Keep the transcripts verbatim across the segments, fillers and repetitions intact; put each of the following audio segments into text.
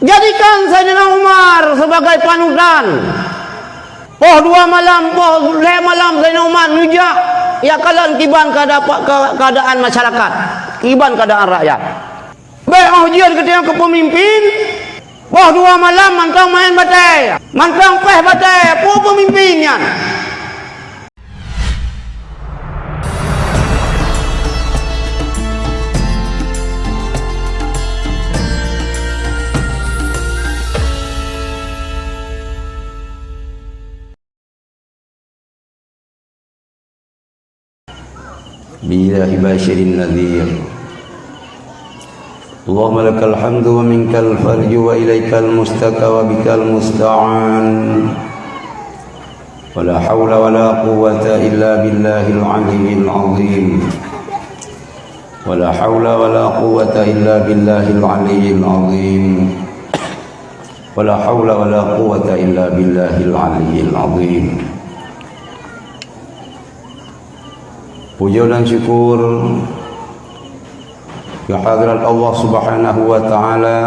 Jadikan Saidina Umar sebagai panutan. Poh dua malam, poh lhèe malam Saidina Umar neujak, ya, kalon kiban keada-, ke-, keadaan masyarakat, kiban keadaan rakyat. Bèk 'oh jeuet geutanyoe keu peumimpin, poh dua malam mantong maén batèe, mantong pèh batèe, peue peumimpin nyan. بإذن الله بشير نذير. اللهم لك الحمد ومنك الفرج وإليك المشتكى وبك المستعان. ولا حول ولا قوة إلا بالله العلي العظيم. ولا حول ولا قوة إلا بالله العلي العظيم. ولا حول ولا قوة إلا بالله العلي العظيم. Puja dan syukur keu hadrat Allah Subhanahu wa Ta'ala,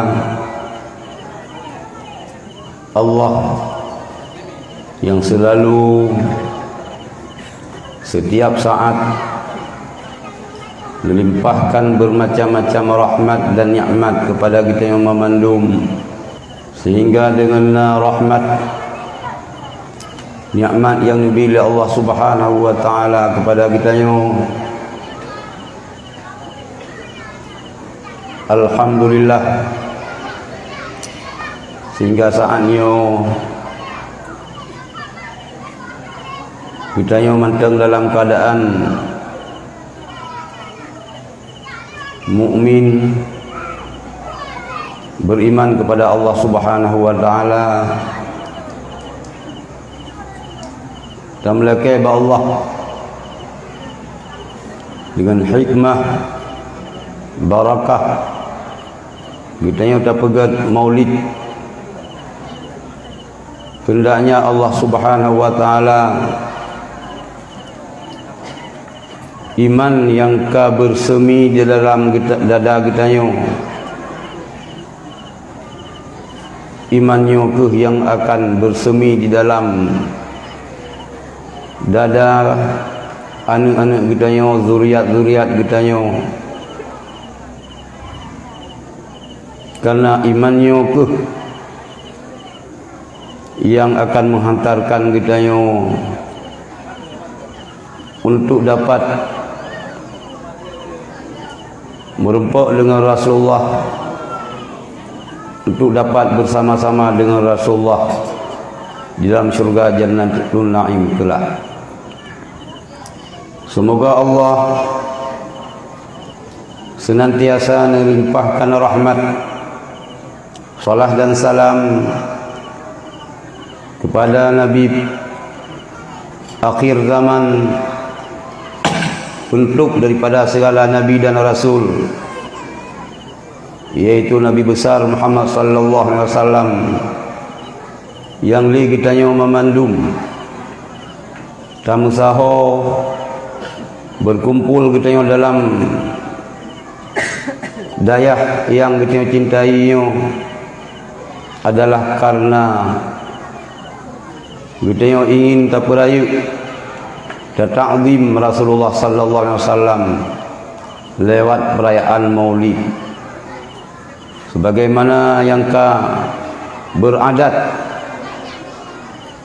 Allah yang selalu, setiap saat, melimpahkan bermacam-macam rahmat dan nikmat kepada geutanyoe mamandum. Sehingga deungon na rahmat, nikmat nyang geubri lé Allah Subhanahu wa Ta'ala keupada geutanyoe, alhamdulillah, sehingga saat nyoe geutanyoe mantong dalam keuadaan mukmin, beriman kepada Allah Subhanahu wa Ta'ala, tameulakèe bak Allah deungon hikmah, barakah, geutanyoe tapeugèt maulid. Keundaknya Allah Subhanahu wa Ta'ala, iman nyang ka beusemi di dalam geuta-, dada geutanyoe, iman nyoe kheueh nyang akan beusemi di dalam dada aneuk-aneuk geutanyoe, zuriat-zuriat geutanyoe. Karena iman nyoe kheueh nyang akan menghantarkan geutanyoe untuk dapat meureumpok deungon Rasulullah, untuk dapat bersama-sama dengan Rasulullah di dalam syurga Jannatun Naim kelak. Semoga Allah senantiasa melimpahkan rahmat, salah dan salam kepada Nabi akhir zaman, penutup daripada segala nabi dan rasul, yaitu Nabi besar Muhammad sallallahu alaihi wasallam, nyang lé geutanyoe mamandum tameusaho, berkumpul geutanyoe dalam dayah nyang geutanyoe cintai nyoe adalah karena geutanyoe ingin tapeurayeuk, tatakzim Rasulullah sallallahu alaihi wasallam lewat perayaan Maulid. Sebagaimana nyang ka beuradat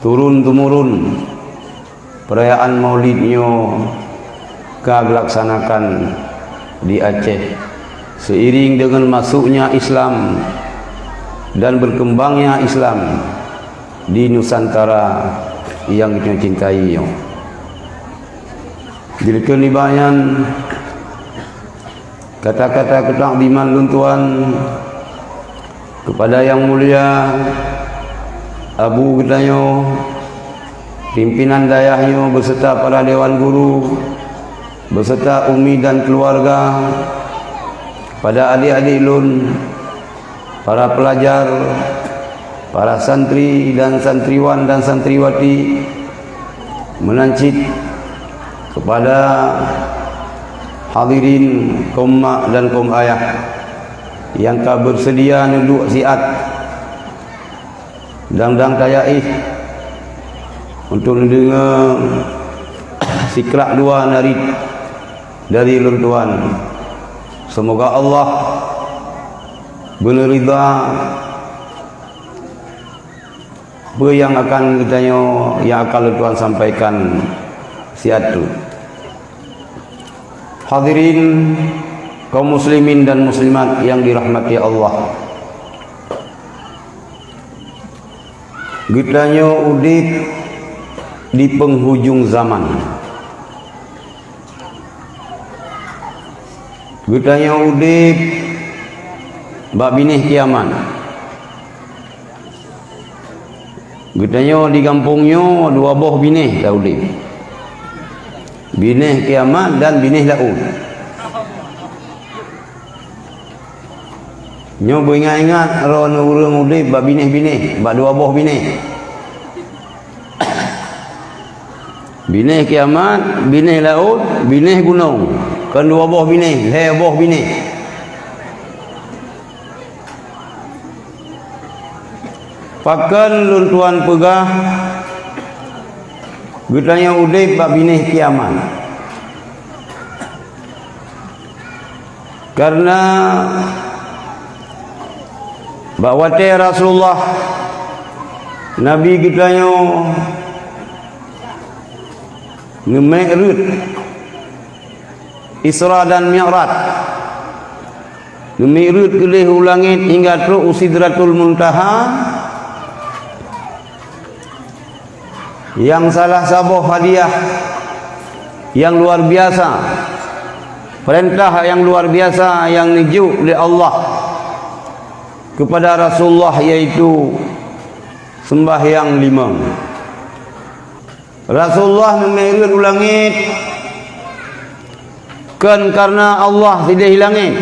turun-temurun, perayaan Maulid nyoe ka geuilaksanakan di Aceh seiring deungon masuknya Islam dan berkembangnya Islam di Nusantara nyang geutanyoe cintai nyoe. Dilikeue nibak nyan, kata-kata keutakziman lôn tuan kepada Yang Mulia Abu geutanyoe, pimpinan dayah nyoe beserta para dewan guru, beserta umi dan keluarga, kepada adik-adik lôn, para pelajar, para santri dan santriwan dan santriwati, meunan cit kepada hadirin kaum mak dan kaum ayah nyang ka beuseudia neuduek siat Dang-dang tayaéh untuk neudeungoe sikrak dua narit dari lôn tuan. Seumoga Allah beuneuridha peue nyang akan geutanyoe, nyang akan lôn tuan sampaikan siat tu. Hadirin kaum muslimin dan muslimat yang dirahmati Allah. Geutanyoe udeb di penghujung zaman. Geutanyoe udeb bak binéh kiamat. Geutanyoe di gampông nyoe dua boh binéh taudeb. Binéh kiamat dan binéh laôt. Nyoe beuingat-ingat droeneuh ureuëng udeb bak binéh-binéh, bak dua boh binéh. Binéh kiamat, binéh laôt, binéh gunong. Kon dua boh binéh, lhée boh binéh. Pakon lôn tuan peugah geutanyoe udeb bak binéh kiamat? Karena bak watée Rasulullah, Nabi geutanyoe, neumi'raj, Isra dan Mi'raj, neumi'raj keudeh u langét hingga trok u Sidratul Muntaha, nyang salah saboh hadiah nyang luar biasa, peurintah nyang luar biasa nyang neujok lé Allah keupada Rasulullah, yaitu seumbahyang limong. Rasulullah neumi'raj u langét kon kareuna Allah sideh langét.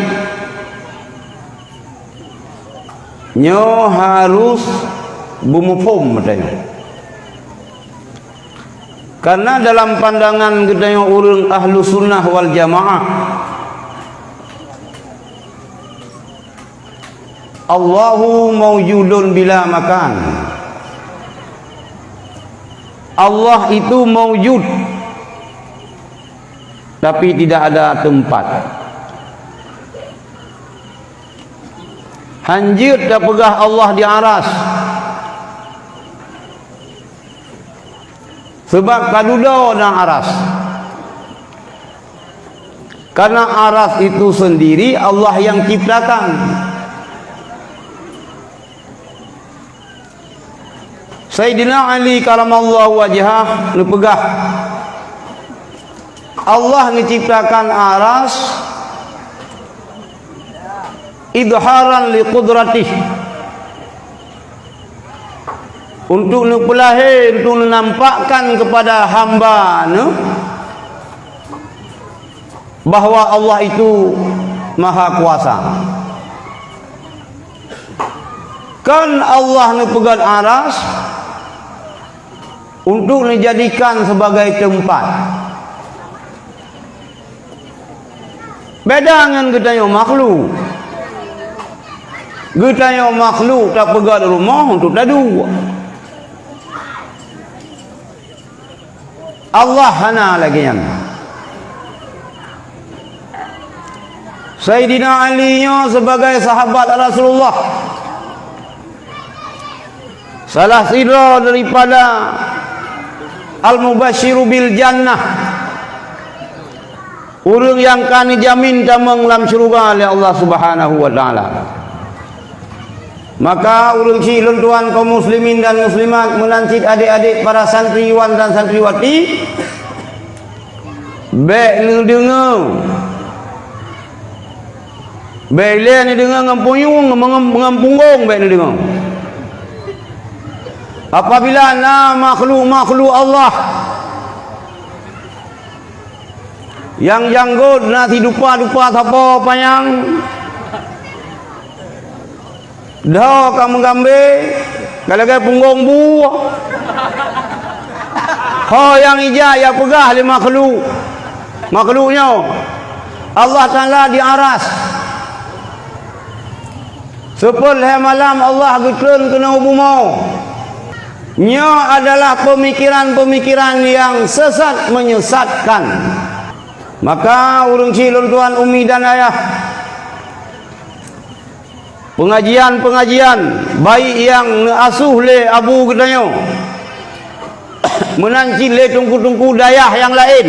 Nyoe harus beumuphom meutanyoe. Karena dalam pandangan geutanyoe ureuëng ahlu sunnah wal jamaah, Allahu maujudun bila makan. Allah itu maujud, tapi tidak ada tempat. Hanjeuet tapeugah Allah di aras, sabab ka dudoe na aras. Karena aras itu sendiri Allah yang ciptakan. Saidina Ali karamallahu wajhah neupeugah, Allah neuciptakan aras idharan li qudratih, untuk neupeulahé, untuk neunampakkan kepada hamba Neuh bahwa Allah itu maha kuasa. Kan Allah neupeugét aras untuk neujadikan sebagai teumpat. Beda ngon geutanyoe makhluk. Geutanyoe makhluk tapeugét rumoh untuk taduek. Allah hana lagée nyan. Saidina Ali nyoe sebagai sahabat Rasulullah, salah sidroe daripada al-mubasyiru bil jannah, ureuëng nyang ka neujamin tamong lam syeuruga lé Allah Subhanahu wa Taala. Maka ureuëng chik lôn tuan kaum muslimin dan muslimat, meunan cit adék-adék para santriwan dan santriwati, bék neudeungoe, bék ilée neudeungoe ngon punyueng, ngon, ngon punggong bék neudeungoe. Apabila na makhluk-makhluk Allah nyang janggot na sidupa-dupa sapo panyang, dhoe ka meugambée ka lagée punggong bu. Ho nyang ija ya peugah lé makhluk, makhluk nyoe, Allah Taala di aras. Seupôt lhée malam Allah geutreun keunoe u bumoe. Nyoe adalah pemikiran-pemikiran yang sesat menyesatkan. Maka ureuëng chik lôn tuan umi dan ayah, pengajian-pengajian baik yang neuasuh lé abu geutanyoe, meunan cit lé teungku-teungku dayah nyang laén,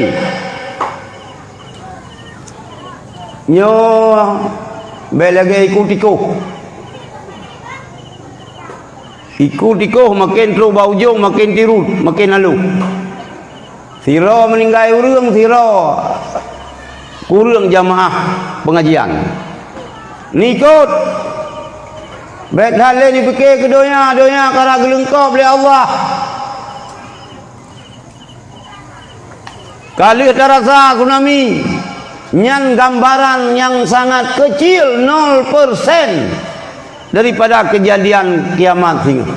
nyoe bék lagée iku tikoh. Iku tikoh maken trok bak ujong maken tirut, maken haloh. Sidroe meuninggai ureuëng, sidroe kureueng jamaah pengajian. Nikot, bék that lé nipike keu donya, donya ka rhah geuleungkop lé Allah. Ka lheueh tarasa tsunami, nyan gambaran nyang sangat keucil, nol persen daripada keujadian kiamat singoh.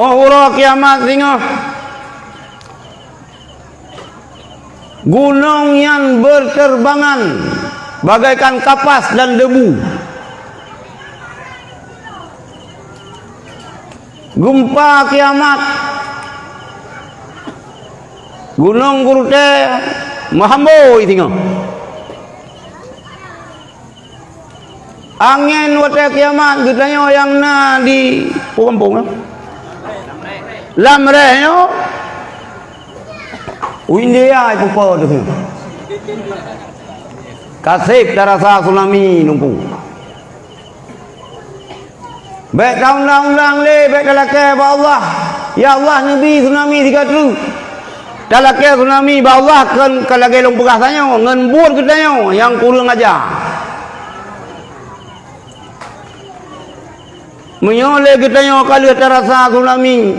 Óh uroe kiamat singoh, gunong nyan berterbangan bagaikan kapas dan debu. Geumpa kiamat, gunong geurutée meuhambôi singoh. Angén watée kiamat geutanyoe nyang na di peue gampông nyoe? Lam réh nyoe, u India ipupo teuh nyoe. Ka seb tarasa tsunami nungku. Bék taundang-undang lé, bék talakée bak Allah, "Ya Allah, neubi tsunami siga treuk." Talakée tsunami bak Allah kon ka lagée lôn peugah tanyoe ngon buet geutanyoe nyang kureueng aja. Meunyoe lé geutanyoe ka lheueh tarasa tsunami,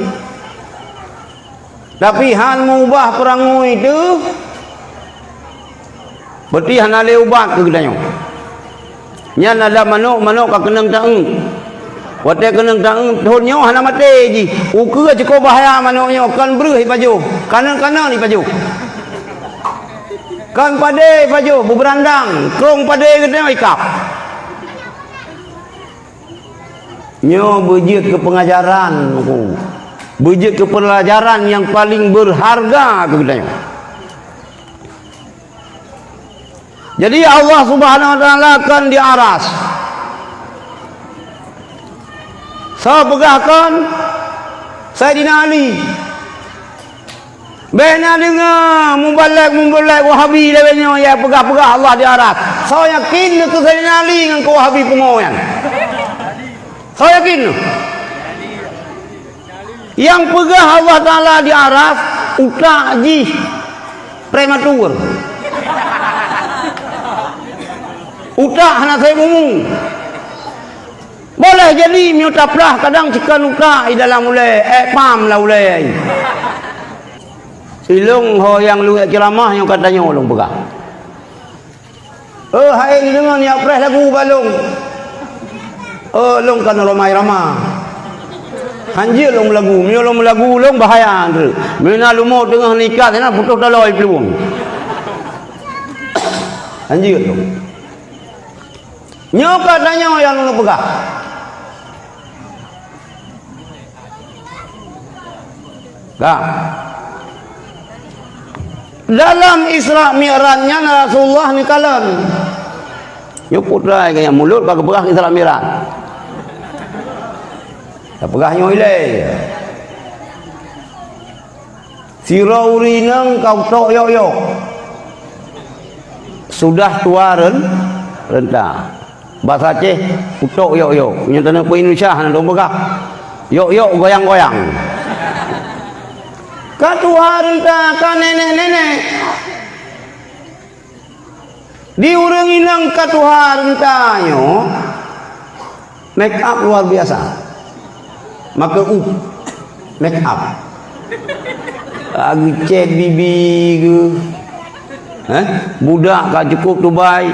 tapi han meubah peurangui teuh, berarti hana lé ubat keu geutanyoe. Nyan adak manök, manök ka keunong taék. Watée keunong taék, thon nyoe hana maté jih. Ukeue cukôp bahya manök nyoe, kon breueh ipajoh, kanan-kanan ipajoh. Kon padé ipajoh, beubeurandang, krông padé geutanyoe ikab. Nyoe beujeuet keu peungajaran, Teungku. Beujeuet keu peulajaran nyang paleng beurharga keu geutanyoe. Jadi, Allah Subhanahu wa Taala kon di aras. Soe peugah kon? Saidina Ali. Bék na deungoe mubalek-mubalek Wahabi lagée nyoe nyang peugah-peugah Allah di aras. Soe yakin keu Saidina Ali ngon keu Wahabi pungo nyan? Soe yakin? Nyang peugah Allah Taala di aras, utak jih prematur. Utak hana sép umu. Boleh jadi meunyoe taplah kadang cikon utak di dalam ulée, ék pam lam ulée. Silong ho nyang lôn ceramah nyoe ka tanyoe lôn peugah. Eh, hai ni deungon nyang preh lagu bak lôn. Eh, lôn kan Rhoma Irama. Hanjeuet lôn meulagu. Meunyoe lôn meulagu lôn bahaya treuk. Meunyoe na leumo teungoh nikah sinan putôh taloe plueng. Hanjeuet lôn. Nyoe ka tanyoe nyang lôn peugah. Ka. Dalam Isra Mi'raj nyan Rasulullah neukalon. Nyoe putra nyang mulod ka geupeugah Isra Mi'raj. Tapeugah nyoe ilée. Sidroe ureuëng inong ka utok yok-yok. Sudah tuha ren-, renta. Basa Aceh, utok yok-yok. Nyang tanyoe peuindonesia hana lôn peugah. Yok-yok goyang-goyang. Ka tuha renta, ka nenek-nenek. Di ureuëng inong ka tuha renta nyoe, make up luar biasa. Make up, make up. Ka geucet bibi geuh. Eh, budak ka cukôp tubai.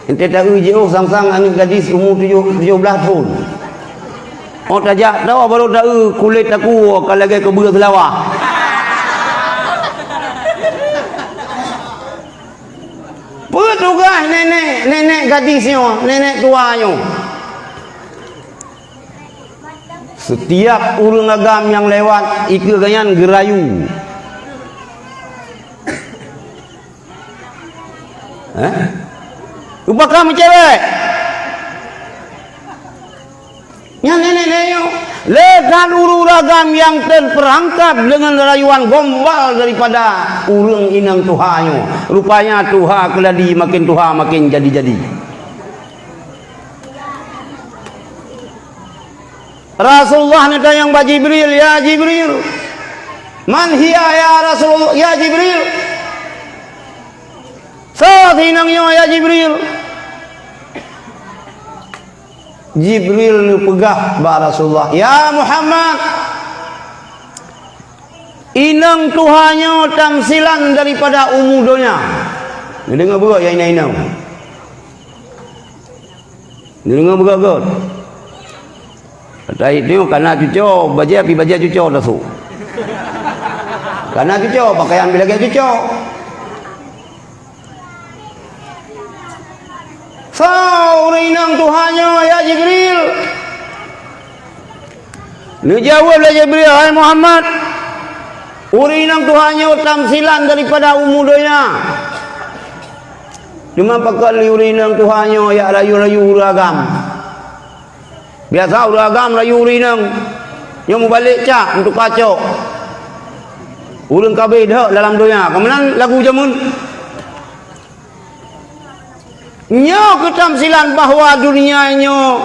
Ente taeu jiôh sang-sang aneuëk gadis umu tujoh, tujoh blaih thon. Oh, tajak tawa barô taeu kulét takue ka lagée keubeue seulawah. Peue tugaih nenek, nenek gadis nyoe, nenek tuha nyoe? Setiap ureuëng agam nyang lewat, ikeue gobnyan geurayu. Eh? Upaka meucewek. Nyan nenek-nenek nyoe. Le that ureuëng agam nyang terperangkap dengan rayuan gombal daripada ureuëng inong tuha nyoe. Rupanya tuha keuladi makin tuha makin jadi-jadi. Rasulullah neutanyong bak Jibril, "Ya Jibril, man hiya ya Rasulullah, ya Jibril? Soe si inong nyoe ya Jibril?" Jibril neupeugah bak Rasulullah, "Ya Muhammad, inong tuha nyoe tamsilan daripada umu donya." Neudeungoe beugöt ya inong-inong. Neudeungoe beugöt-göt. Tahi nyoe kana cuco, bajée pi bajée cuco tasok. Kana cuco, pakaian pi lagée cuco. Soe ureuëng inong tuha nyoe, ya Jibril? Neujaweueb lé Jibril, "Hai Muhammad, ureuëng inong tuha nyoe tamsilan daripada umu donya. Teuma pakon lé ureuëng inong tuha nyoe jak rayu-rayu ureuëng agam? Biasa ureuëng agam rayu ureuëng inong, nyoe mubalek cak meutuka cok. Ureuëng ka abéh deuek dalam donya, ka meunan lagu jameun." Nyoe keutamsilan bahwa dunia nyoe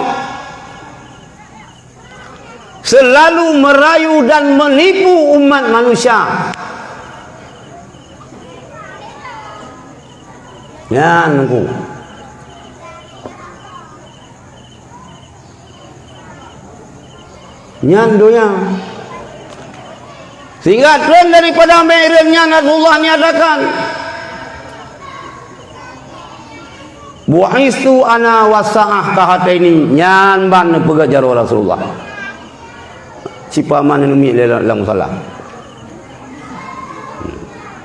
selalu merayu dan menipu umat manusia. Nyan, Teungku. Nyan donya. Sehingga trön daripada mi'raj nyan Rasulullah nyatakan, "Bu'istu ana wasa'ah kahataini," nyan ban neupeugah jaroe Rasulullah. Sipaman neumiet lé lam musala.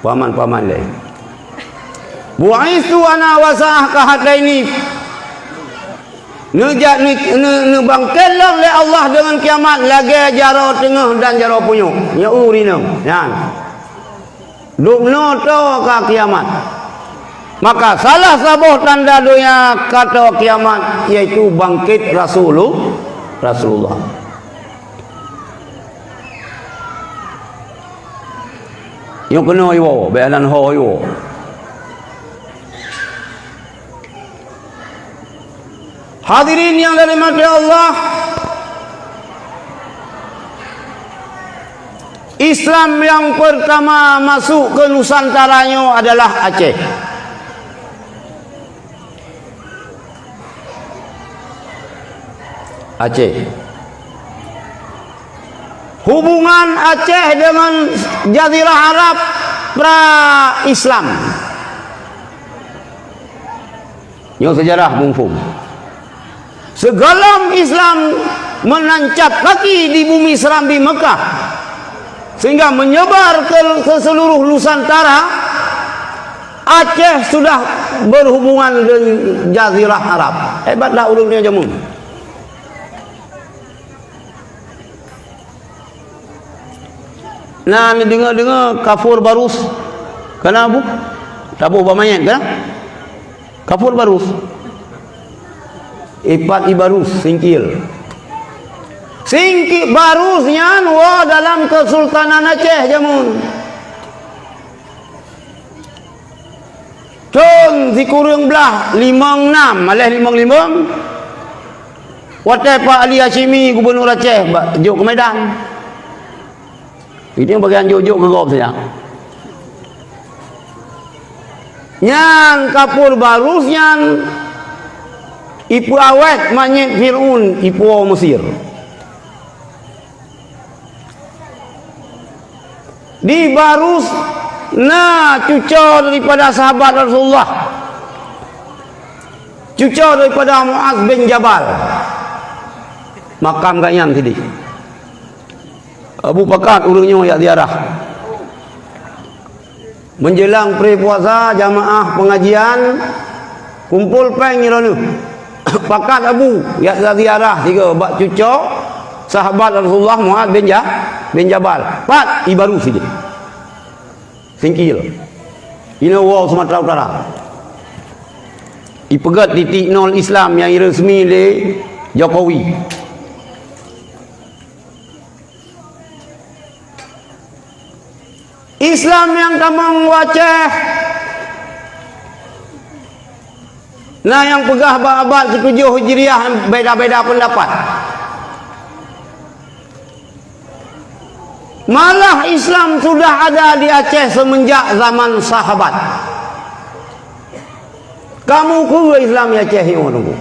Paman-paman lé. "Bu'istu ana wasa'ah kahataini." Neujak, ne-, ne-, neubangkét lom lé Allah deungon kiamat lagée jaroe teungoh dan jaroe punyueng. Nyoe ureuëng inong. Nyan. Dubnoe toe ka kiamat. Maka salah saboh tanda donya ka toe kiamat, yaitu bangkét Rasulu-, Rasulullah. Nyoe keunoe iwoe, bék nan ho iwoe. Hadirin yang dirahmati Allah, Islam yang pertama masuk ke Nusantara nyoe adalah Aceh. Aceh. Hubungan Aceh dengan Jazirah Arab pra-Islam. Nyoe sejarah muphom. Seugolom Islam menancap kaki di bumi Serambi Mekah, sehingga menyebar ke, ke seluruh Nusantara, Aceh sudah berhubungan dengan Jazirah Arab. Hebat dak ureuëng nyoe jameun? Na neudeungoe-deungoe Kafur Barus? Kana bu? Taboh bak manyét, kan? Kafur Barus. Ipat Ibarus, Singkil. Singkil Barus nyan woe dalam Kesultanan Aceh jameun. Thon sikureueng blaih limong nam, aléh limong limong, watée Pak Ali Hasyimi gubunur Aceh ba-, jok keu Medan. Itu bagian jok-jok keu gob saja. Nyan Kafur Barus nyan ipeuawét manyét Fir'aun ipuwoe Mesir. Di Barus na cuco daripada sahabat Rasulullah. Cuco daripada Muaz bin Jabal. Makam gobnyan sideh. Abu pakat ureuëng nyoe jak ziarah. Menjelang pre puasa, jamaah pengajian kumpul péng droeneuh. Pakat Abu jak ziarah sigoe bak cuco Sahabat Rasulullah Muaz bin Ja-, bin Jabal. Pat ibaru sideh. Singkil. Inoe woe Sumatera Utara. Ipeugét titik nol Islam nyang resmi lé Jokowi. Islam nyang tamong u Aceh, na nyang peugah bak abad ketujoh Hijriah beda-beda pendapat. Malah Islam sudah ada di Aceh semenjak zaman sahabat. Kamu keu Islam di Aceh nyoe tunggu.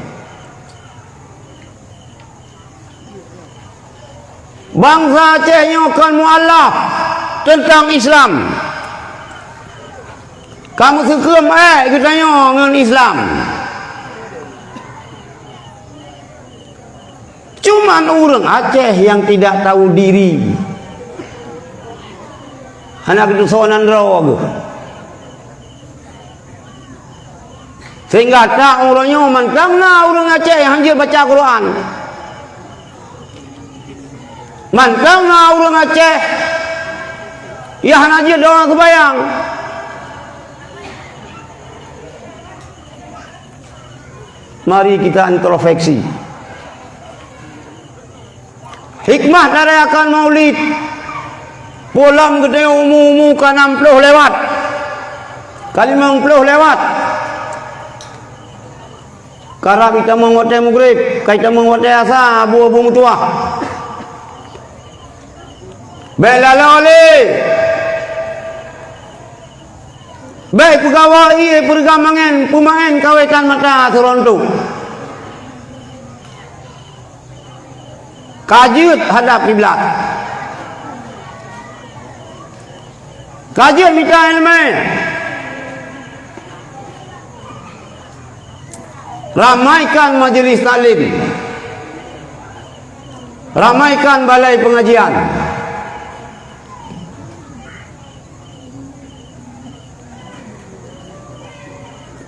Bansa Aceh nyoe kon mualaf teuntang Islam. Ka meuseukeum ék geutanyoe ngon Islam. Cuman ureuëng Aceh nyang tidak tahu diri. Hana geutusoe nan droe geuh. Sehingga tak uroe nyoe mantong na ureuëng Aceh nyang hanjeuet baca Quran. Mantong na ureuëng Aceh nyang hana jeuet doa seubayang. Mari kita introspeksi. Hikmah tarayakan Maulid. Peue lom geutanyoe umu-umu ka nam ploh lewat, ka limong ploh lewat. Karab itamong watée mugreb, ka itamong watée asa, abu-abu meutuwah. Bék laloe lé. Bék peugawa ié peureugamangen peumaén kawetan mata seurontok. Ka jeuet hadab kiblat. Ka jeuet mita iéleumé. Ramaikan majelis taklim. Ramaikan balai pengajian.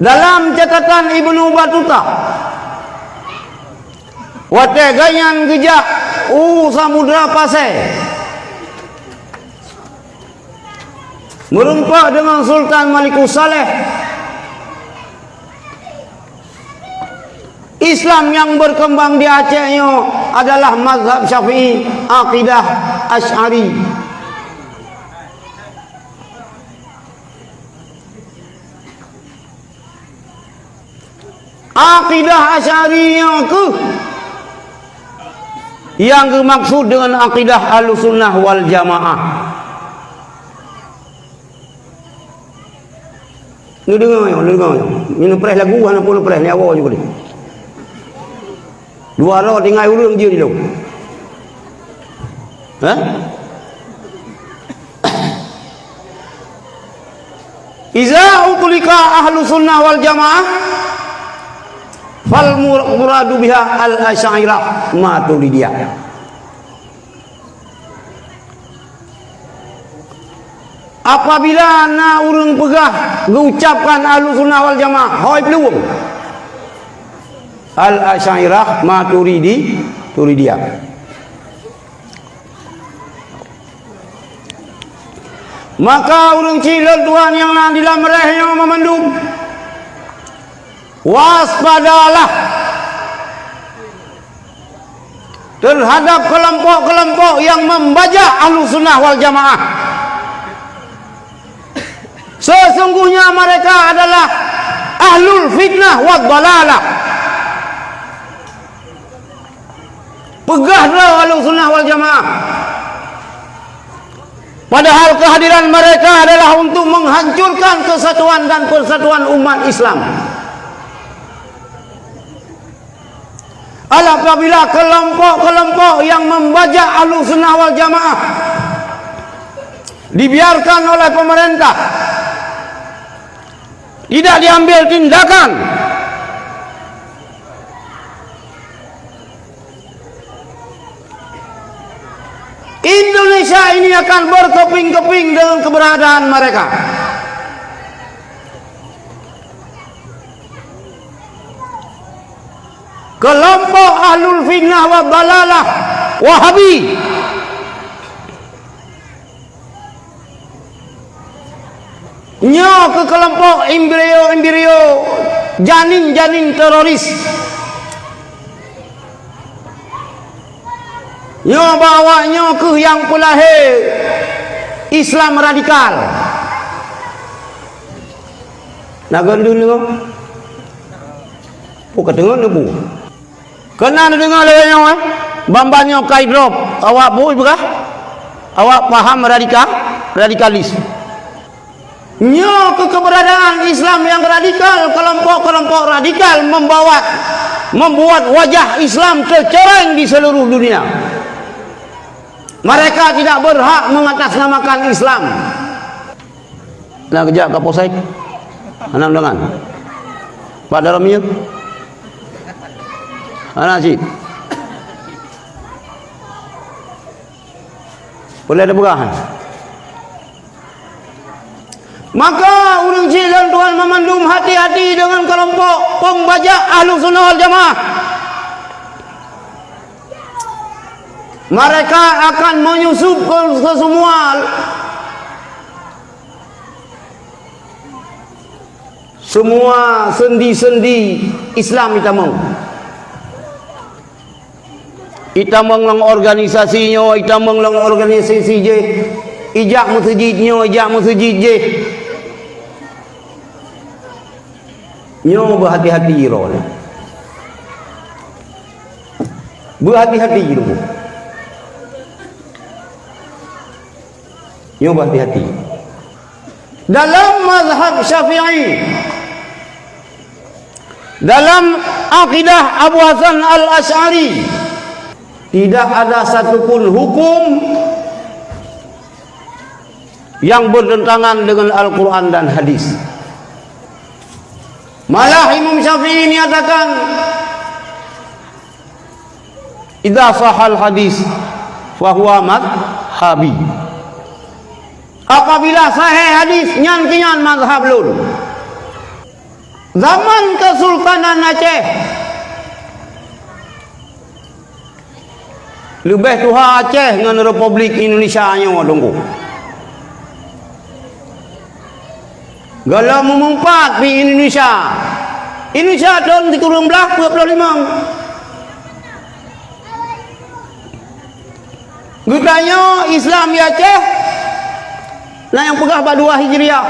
Dalam catatan Ibnu Batuta, watée gobnyan geujak u Samudra Pasé, meureumpok deungon Sultan Malikus Saleh, Islam nyang berkembang di Aceh nyoe adalah mazhab Syafi'i, akidah Asy'ari. Akidah Asy'ari nyoe keuh nyang geumaksud deungon akidah Ahlussunnah wal Jamaah. Neudeungoe nyoe, neudeungoe nyoe. Nyoe neupreh lagu, hana peue neupreh, neuwoe ju keudeh. Dua droe tinggai ureuëng jeuet ilong. Hah? Iza utlika Ahlussunnah wal Jamaah, fal mur-, muradu biha al-Asy'ariyah Maturidiyah. Apabila na ureuëng peugah geuucapkan Ahlussunnah wal Jamaah, hôi plueng. Al-Asy'ariyah Maturidi, Turidiyah. Maka ureuëng chik lôn tuan nyang na di lam reh nyoe meumandum, waspadalah terhadap kelompok-kelompok yang membajak Ahlussunnah wal Jamaah. Sesungguhnya mereka adalah ahlul fitnah wad dalalah. Peugah droe Ahlussunnah wal Jamaah. Padahal kehadiran mereka adalah untuk menghancurkan kesatuan dan persatuan umat Islam. Apabila kelompok-kelompok yang membajak Ahlussunnah wal Jamaah dibiarkan oleh pemerintah, tidak diambil tindakan, Indonesia ini akan berkeping-keping dengan keberadaan mereka. Kelompok ahlul fitnah wa dalalah Wahabi. Nyoe keuh keulompok embrio-embrio, janin-janin teroris. Nyoe bak awak nyoe keuh nyang peulahé Islam radikal. Na geudeungoe? Peue ka deungoe neubu? Keunan neudeungoe lagée nyoe, eh? Ban-ban nyoe ka idrop. Awak bui peugah, awak paham radikal, radikalis. Nyoe keuh keubeuradaan Islam nyang radikal, keulompok-keulompok radikal membawa, membuat wajah Islam teucoreng di seluruh dunia. Mereka tidak berhak mengatasnamakan Islam. Na geujak Kapolsek. Hana undangan. Pak Danramil. Hana cit. Boleh ada peugah. Maka ureuëng chik dan tuan mamandum hati-hati dengan kelompok pembajak Ahlussunnah wal Jamaah. Mereka akan menyusup ke, ke semua, semua sendi-sendi Islam itamong. Itamong lam organisasi nyoe, itamong lam organisasi jéh. Ijak meuseujid nyoe, ijak meuseujid jéh. Nyoe beuhati-hati droeneuh. Beuhati-hati droeneuh. Nyoe beuhati-hati. Dalam mazhab Syafi'i, dalam akidah Abu Hasan Al-Asy'ari, tidak ada satu pun hukum yang bertentangan dengan Al-Quran dan hadis. Malah Imam Syafi'i menyatakan, "Idza sahal hadis, fahuwa madhhabi." Apabila sahih hadis, nyan keuh nyan mazhab lôn. Zaman Kesultanan Aceh, leubeh tuha Aceh ngon Republik Indonesia nyoe, Teungku. Gohlom meumpat pi Indonesia. Indonesia thon sikureueng blaih peuet ploh limong. Geutanyoe Islam di Aceh, na nyang peugah bak dua Hijriah.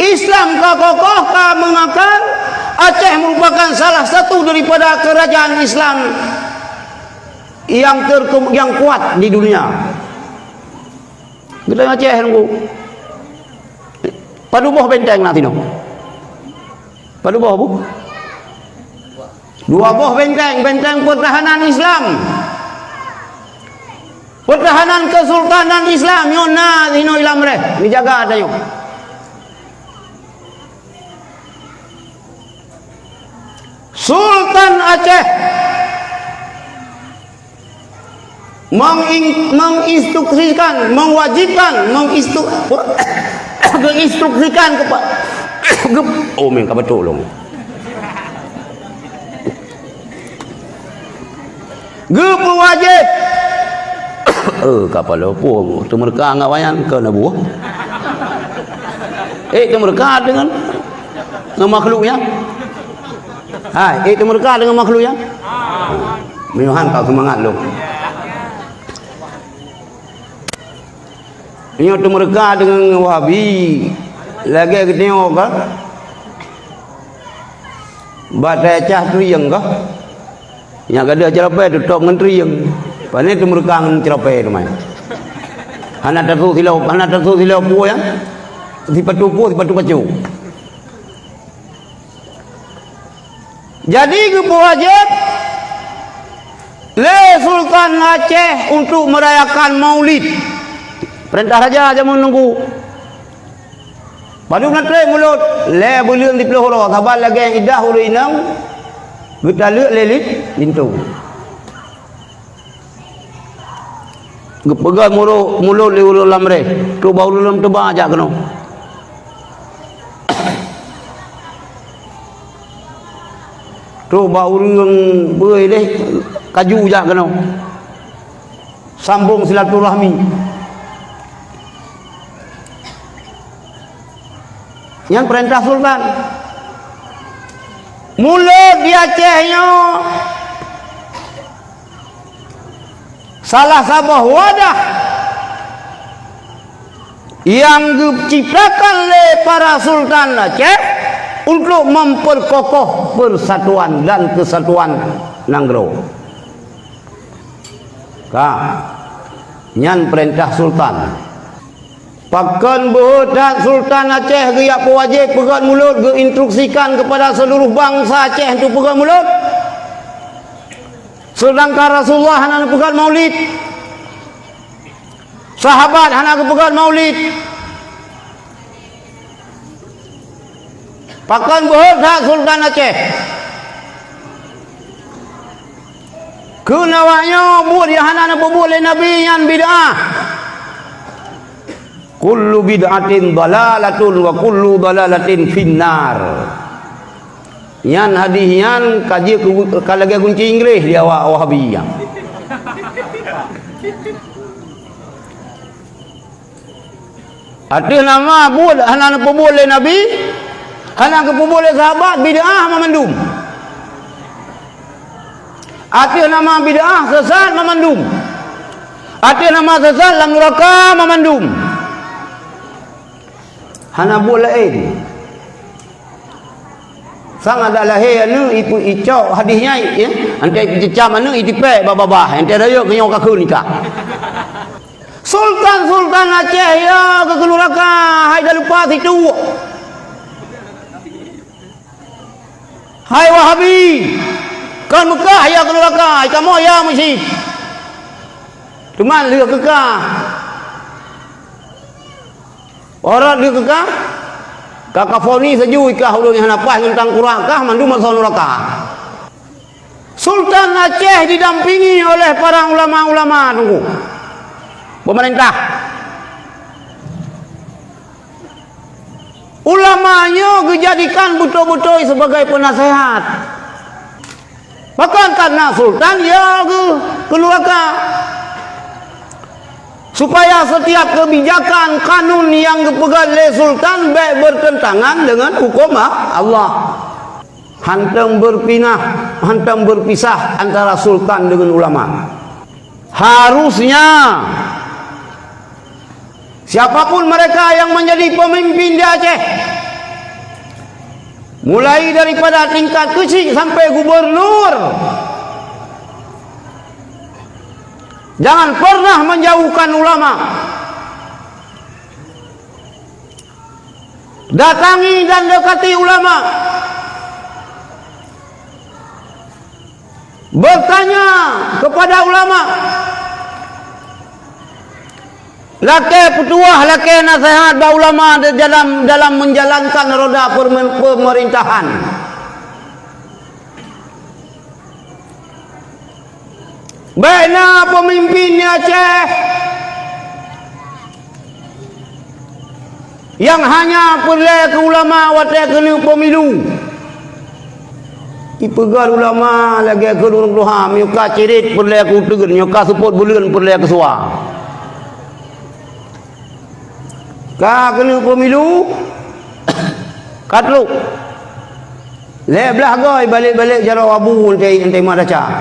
Islam ka kokoh, ka mengakar. Aceh merupakan salah satu daripada kerajaan Islam yang terke-, yang kuat di dunia. Geutanyoe Aceh, Teungku. Padub boh benteng na sinoe? Padub boh, Bu? Dua boh benteng, benteng pertahanan Islam. Pertahanan Kesultanan Islam nyoe na sinoe i Lamreh, dijaga tanyoe. Sultan Aceh mengin-, menginstruksikan, mewajibkan, menginstru-, geuinstruksikan kepa-, geu-, oh, meng ka beutôi lom. Geupeuwajéb. Eh, kapal opo teumeureuka ngon awaknyan keu neubuah. Eh, teumeureuka deungon, ngon makhluk nyan. Hai, eh, teumeureuka deungon makhluk nyan. Meuhan ka seumangat lom. Nyoe teumeureuka deungon Wahabi, lagée geutanyoe ka. Bak tacah trieng ka. Nyang gadôh ceurapée tutôb ngon trieng. Pane teumeureuka ngon ceurapée teuma. Hana tasu silau, hana tasu silau peue nyan. Sipatu peue, sipatu pacu. Jadi geupeuwajéb lé Sultan Aceh untuk merayakan Maulid. Peurintah raja jameun Teungku. Padub na treb mulod, lhée buleuen siplôh uroe, saban lagée iddah ureuëng inong, geutaleuek lé li-, linto. Geupeugah muro-, mulod lé ureuëng Lamreh, trok bak ureuëng lom teuba jak keunoe. Troh bak ureuëng beureuléh kaju jak keunoe. Sambong silaturahmi. Nyan peurintah sultan. Mulod di Aceh nyoe salah saboh wadah nyang geuciptakan lé para sultan Aceh untuk memperkokoh persatuan dan kesatuan nanggroe. Ka, nyan peurintah sultan. Pakon beuhot that Sultan Aceh geujak peuwajéb peugét mulod, geuinstruksikan keupada seuluruh bansa Aceh untuk peugét mulod? Seudangkan Rasulullah hana neupeugét maulid, sahabat hana geupeugét maulid. Pakon beuhot that Sultan Aceh? Kheun awaknyoe buet nyang hana neupeubuet lé Nabi nyan bid'ah. Kullu bid'atin dhalalatun wa kullu dhalalatin finnar. Nyan hadih nyan ka jeuet keu, ka lagée gunci Inggréh di awak Wahabi nyan. Ateueh nama buet hana neupeubuet lé Nabi, hana geupeubuet lé sahabat, bid'ah mamandum. Ateueh nama bid'ah, sesat mamandum. Ateueh nama sesat, lam nuraka mamandum. Hana buet laén. Sang adak lahé aneuëk, ipeu-, icok hadih nyan, ya. Anté icicam aneuëk, itipék bak babah, anté rayeuk keu nyoe ka kheun nikah. Sultan-sultan Aceh ya keu nuraka, hai dah lupa situ. Hai Wahabi, kon Meukah ya keu nuraka, hai kamoe ya meusit. Teuma lheueh keu kah. Orang lheueh keu kah, ka kafoni saju ikah ureuëng nyang hana paih ngon tangkurak kah mandum asoe nuraka. Sultan Aceh didampingi oleh para ulama-ulama teungku. Pemerintah. Ulama nyoe geujadikan beutôi-beutôi sebagai penasehat. Bahkan karena sultan ya geu-, keuluarga. Supaya setiap kebijakan kanun nyang geupeugét lé sultan bék bertentangan dengan hukum Allah. Hántom berpinah, hántom berpisah antara sultan dengan ulama. Harusnya siapapun mereka yang menjadi pemimpin di Aceh, mulai daripada tingkat keuchik sampai gubernur, jangan pernah menjauhkan ulama. Datangi dan dekati ulama. Bertanya kepada ulama. Lakée peutuah, lakée nasehat bak ulama di dalam, dalam menjalankan roda permen-, pemerintahan. Bék na peumimpin di Aceh nyang hanya peureulée keu ulama watée keuneuk pemilu. Ipeugah ulama lagée keu ureuëng tuha, meunyoe ka cirit peureulée keu uteuen, meunyoe ka seupôt buleuen peureulée keu suwa. Ka keuneuk pemilu, ka trok. Lhée blaih goe balek-balek jaroe abu, entai, entai mat daca.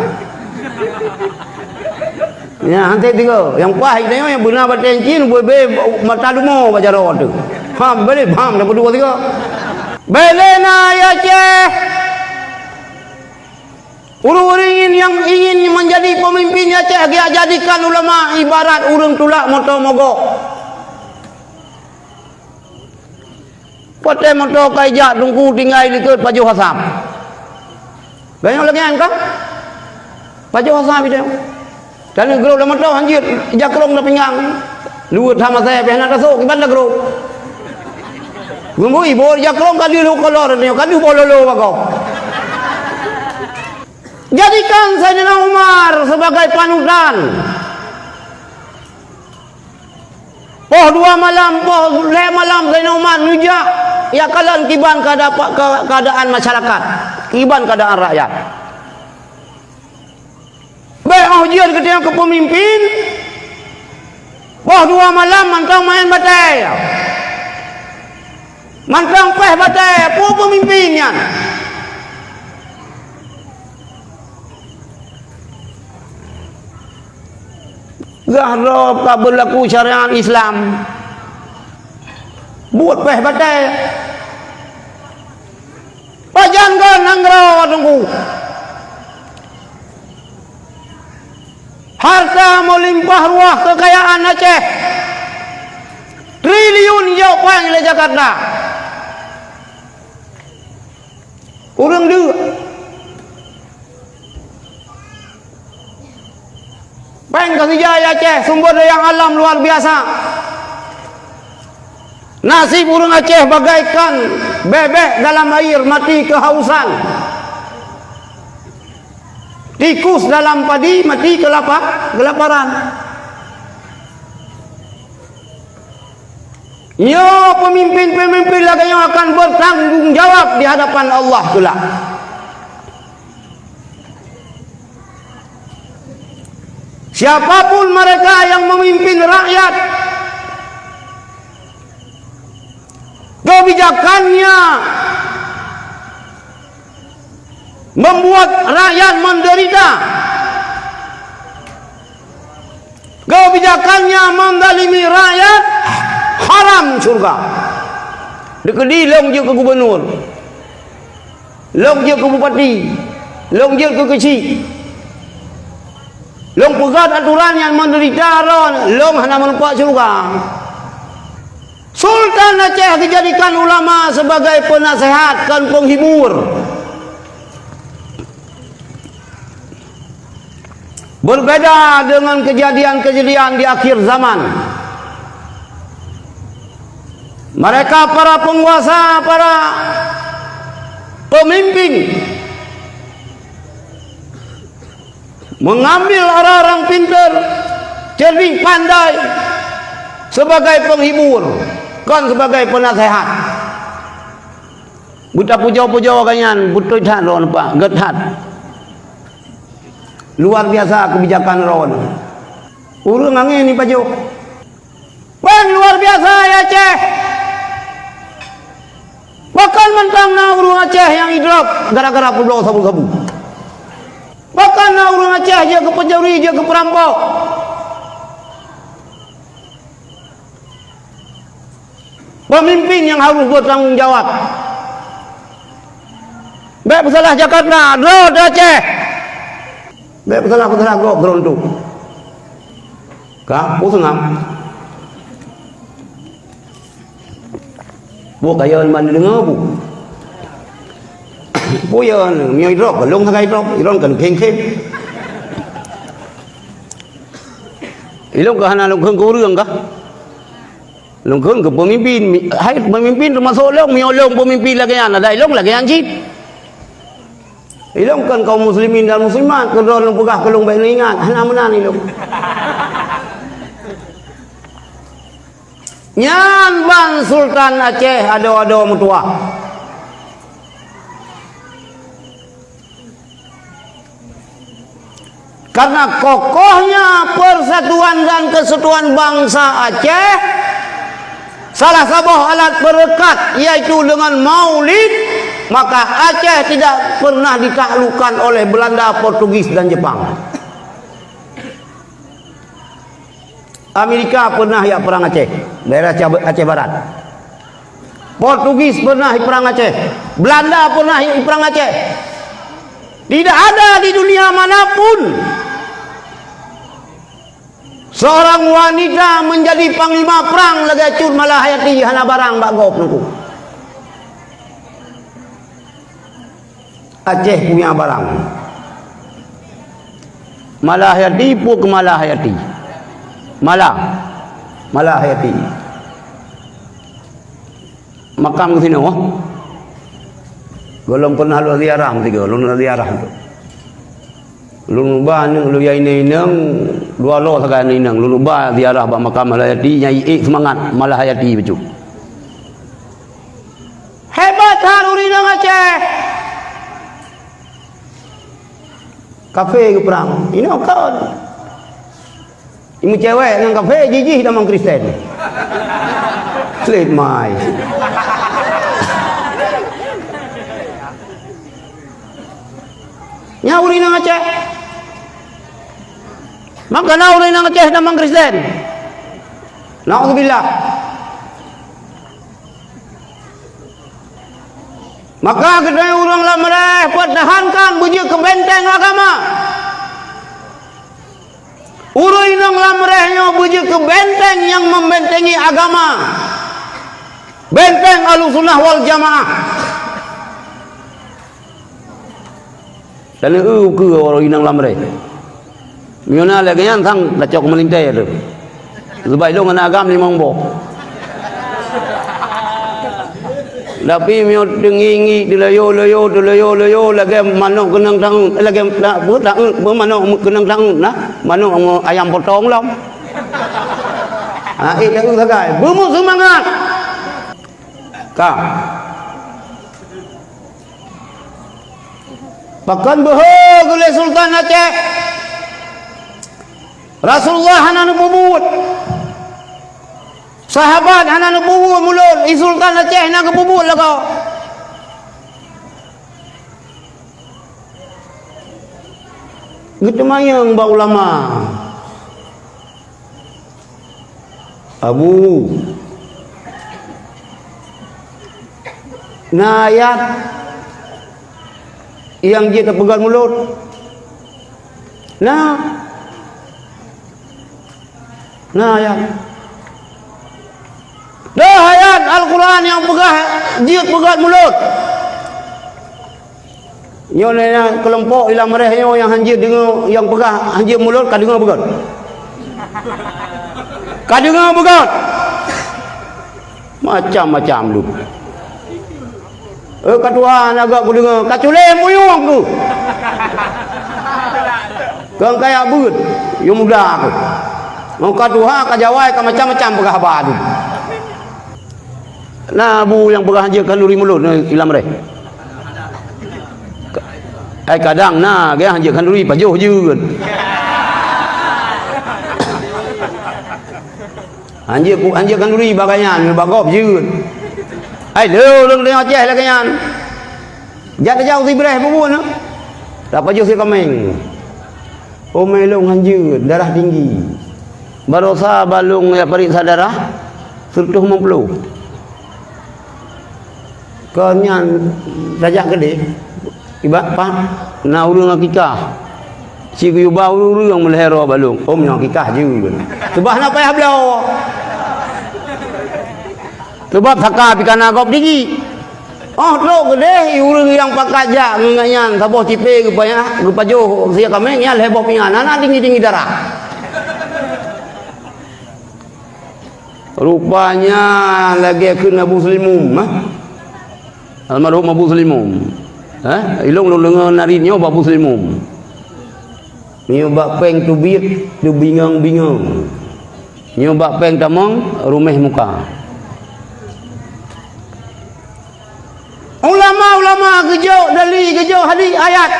Nyan, entai tiga. Nyang paih tanyoe nyang beuna batée cin, beu-, beu-, mata dumo bak jaroe teuh. Ha, balek, bam, dah berdua tiga. Balek na ya Aceh. Ureuëng-ureuëng nyang ingin menjadi pemimpin Aceh, geujadikan ulama ibarat ureuëng tulak moto mogok. Watée moto ka ijak teungku tinggai likot pajoh asam. Ganyong lagée nyan ka? Pajoh asam itu. Dan grob lam moto hanjeuet, ija krong lam pinggang. Luweuet hama saya pih hana tasok, kiban dah grob. Geumbui bor ija krong ka deuh lhok kolor nyoe, ka deuh boh lolo bagoe. Jadikan Saidina Umar sebagai panutan. Poh dua malam, poh lhée malam Saidina Umar neujak, ya kalon kiban keada-, ke-, keadaan masyarakat. Iban keadaan rakyat. Bèk 'oh jeuet geutanyoe keu peumimpin, boh dua malam mantong maén batèe. Mantong péh batèe, peue peumimpin nyan? Gah droe ka beulaku syariat Islam, buet péh batèe. Pajan kon nanggroe Teungku. Harta meulimpah ruah keukayaan Aceh. Triliun jijok péng lé Jakarta. Ureueng deuk. Péng ka sijai Aceh, sumber daya alam luar biasa. Nasib ureueng Aceh bagaikan bebek dalam air, mati kehausan. Tikus dalam padi, mati kelapa-, kelaparan. Nyoe peumimpin-peumimpin lagèe nyoe akan bertanggung jawab di hadapan Allah kelak. Siapapun mereka yang memimpin rakyat, kebijakannya membuat rakyat menderita, kebijakannya menzalimi rakyat, haram syurga. Dikeudi lôn jeuet keu gubernur, lôn jeuet keu bupati, lôn jeuet keu keuchik, lôn peugöt aturan nyang menderita droe, lôn hana meurumpok syurga. Sultan Aceh geujadikan ulama sebagai peunaseuhat kon peunghibur. Berbeda dengan kejadian-kejadian di akhir zaman. Mereka para penguasa, para pemimpin mengambil orang-orang pintar, cerdik, pandai sebagai penghibur, kon sebagai penasehat. Beutapujoe-pujoe gobnyan, beutôi that droeneuh, Pak, gét that. Luar biasa kebijakan droeneuh. Ureueng angén jipajoh. Péng luar biasa ya Aceh. Pakon mantong na ureueng Aceh nyang idrop gara-gara peubloe sabu-sabu? Pakon na ureueng Aceh jeuet keu pencuri, jeuet keu peurampok? Pemimpin nyang harôh bertanggung jawab. Bèk peusalah Jakarta, droe di Aceh. Bèk peusalah-peusalah gob, droe tu. Ka, peue seungab? Peue kaya ban deungoe, Bu? Peue ya, meunyoe idrop, lôn sagai idrop, idrop kan khém-khém. Ilôn ka hana lôn kheun keu ureueng kah? Lôn kheun keu peumimpin. Mi-, hai peumimpin teumasok lôn, meunyoe lôn peumimpin lagèe nyan, adak ilôn lagèe nyan cit. Ilôn kon kaum muslimin dan muslimat, keu droe lôn peugah keu lôn bèk neuingat, hana meunan ilôn. Nyan ban Sultan Aceh adoe-adoe meutuwah. Karena kokohnya persatuan dan kesatuan bangsa Aceh, salah saboh alat peureukat, yaitu dengan maulid, maka Aceh tidak pernah ditaklukkan oleh Belanda, Portugis, dan Jepang. Amerika pernah jak perang Aceh, daerah Ca-, Aceh Barat. Portugis pernah perang Aceh. Belanda pernah perang Aceh. Tidak ada di dunia manapun seorang wanita menjadi panglima perang lagèe Cut Malahayati, hana barang bak gob Teungku. Aceh punya barang. Malahayati, peue keu Malahayati? Mala. Malahayati. Makam keu sinoe. Gohlom pernah lôn ziarah meusigoe, lôn ziarah tu. Lôn ba aneuk lôn nyang inong-inong, dua lo sagai aneuk inong. Lôn ba ziarah bak makam Malahayati, nyang ék seumangat Malahayati bacut. Hebat that ureueng inong Aceh. Kafé geuprang. Inoe kon. Imeucewek ngon kafé jijih tamong Kristen. Slet mai. Nyan ureueng inong Aceh. Maka na ureueng inong Aceh tamong Kristen. Naudzubillah. Maka geutanyoe ureueng lam reh, pertahankan beujeuet keu benteng agama. Ureueng inong lam reh nyoe beujeuet keu benteng nyang membentengi agama. Benteng Ahlussunnah wal Jamaah. Dan eu keu ureueng inong lam reh. Meunyoe na lagèe nyan sang tacok meulintèe tu. Sebab ilôn aneuk agam limong boh. Tapi meunyoe teungi-ngi, teuloyo-loyo, teuloyo-loyo, lagèe manok keunong tangut, lagèe ta-, peue tangut, peue manok keunong tangut nah, manok ayam potong lom. Ha, eh, tangut sagai. Beumeusumangat. Ka. Pakon beuhe geuh lé Sultan Aceh. Rasulullah hana neupeubuet. Sahabat hana neupeubuet mulod, i Sultan Aceh na geupeubuet lagoe. Geuteumanyong bak ulama. Abu, na ayat nyang jeuet tapeugöt mulod? Na. Na ayat. Deuh ayat Al-Quran nyang peugah jeuet peugöt mulod. Nyoe na keulompok i lam reh nyoe nyang hanjeuet deungoe nyang peugah hanjeuet mulod, ka deungoe beugöt. Ka deungoe beugöt. Macam-macam lu. Eh, ka tuha na gak kudeungoe, ka culém buyueng ku. Keu kaya beuet, yue muda ku. Ngon ka tuha, ka jawai, ka macam-macam peugah haba tu. Na abu nyang peugah hanjeuet khanduri mulod, na i lam reh. Ai kadang na, gaya hanjeuet khanduri, pajoh jeuet. Hanjeuet ku, hanjeuet khanduri bak gobnyan, bak gob jeuet. Ai, lé ureueng deungoe Aceh lagèe nyan. Jak tajak u Sibreh bubuet na. Tapajoh sie kaméng. Ome lôn hanjeuet, darah tinggi. Barosa balong ya pariksa darah, seratus lima puluh. Kon nyan tajak keudeh, iba-, pat na ureueng akikah. Sigeuyue ba ureueng-ureueng meulhèe droe bak lôn. Ôm nyoe akikah jeuet. Seubab hana payah bloe. Seubab saka pih ka na gob digi. Óh trok keudeh, ureueng nyang pakat jak ngon gobnyan saboh cipé geupaya-, geupajoh sie kaméng, nyan lhèe boh pih nyan, hana tinggi-tinggi darah. Rupanya lagèe kheun Abu Seulimum, eh? Almarhum Abu Seulimum. Eh? Ilôn lôn deungoe narit nyoe bak Abu Seulimum. Nyoe bak péng teubiet, teubingong-bingong. Nyoe bak péng tamong, ruméh muka. Ulama-ulama geujok dali, geujok hadis ayat.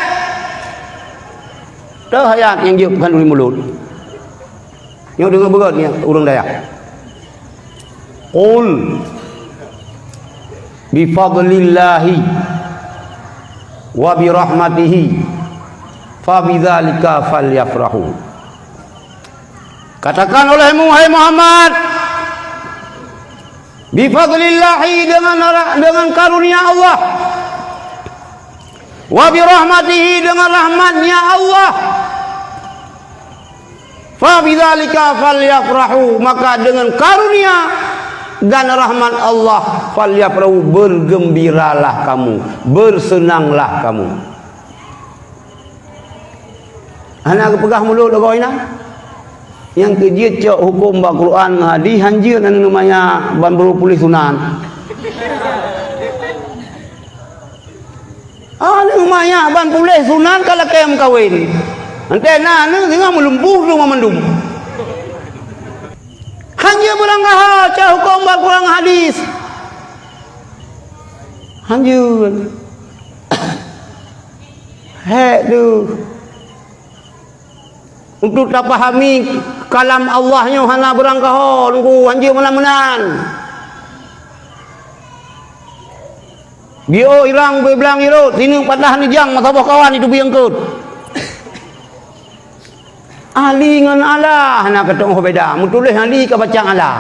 Teuh ayat nyang jeuet khanduri mulod. Nyoe deungoe beugöt nyoe ureueng dayah. Qul bi fadlillahi wa bi rahmatihi fa bidzalika falyafrahu. Katakan olehmu, hai Muhammad, bi fadlillahi, dengan ra-, dengan karunia Allah, wa bi rahmatihi, dengan rahmatnya Allah. Fa bidzalika falyafrahu, maka dengan karunia dan rahmat Allah, falyafrahu, bergembiralah kamu, bersenanglah kamu. Hana geupeugah mulod lagoe nyan. Nyang keu jeuet cok huköm bak Quran ngon hadis, hanjeuet aneuk manyak ban peureulèe puléh sunat. Aneuk manyak ban puléh sunat ka lakèe meukawen. Enteuk na aneuk singoh meulumpuh teuma mandum. Hanjeuet beurangkaha cok huköm bak Quran ngon hadis. Hanjeuet. Hék deuh. Untuk tapahami kalam Allah nyoe hana beurangkaho, nunggu hanjeuet meunan-meunan. Jiôh irang beu blang irot, sineuk patah neujang meusaboh kawan itu biyang kot. Ali ngon ala hana katong beda, meutuléh ali ka baca ala.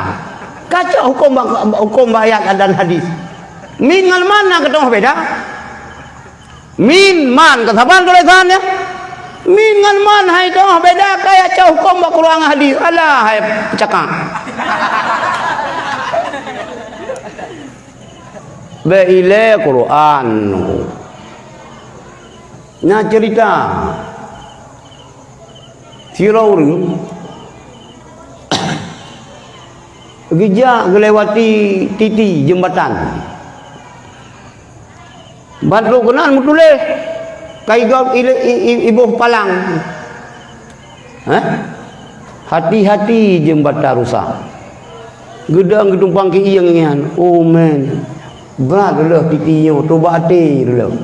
Kacok huköm bak, huköm bak ayat dan hadis. Min ngon man na katong beda. Min man ka saban tulésan ya. Min ngon man hai toh beda kaya cok huköm bak Quran hadis. Alah hai cakap. Bèk ilèe Quran. Nyan ceurita. Sidroe ureueng geujak geulewati titi jeumbatan. Ban trok keunan meutuléh, ka igob ile-, i-, i-, iboh palang. Hah? Hati-hati jeumbatan rusak. Geudong geutumpang keu ieng nyan. Oh man. Brat leuh titi nyoe, tobat até leuh.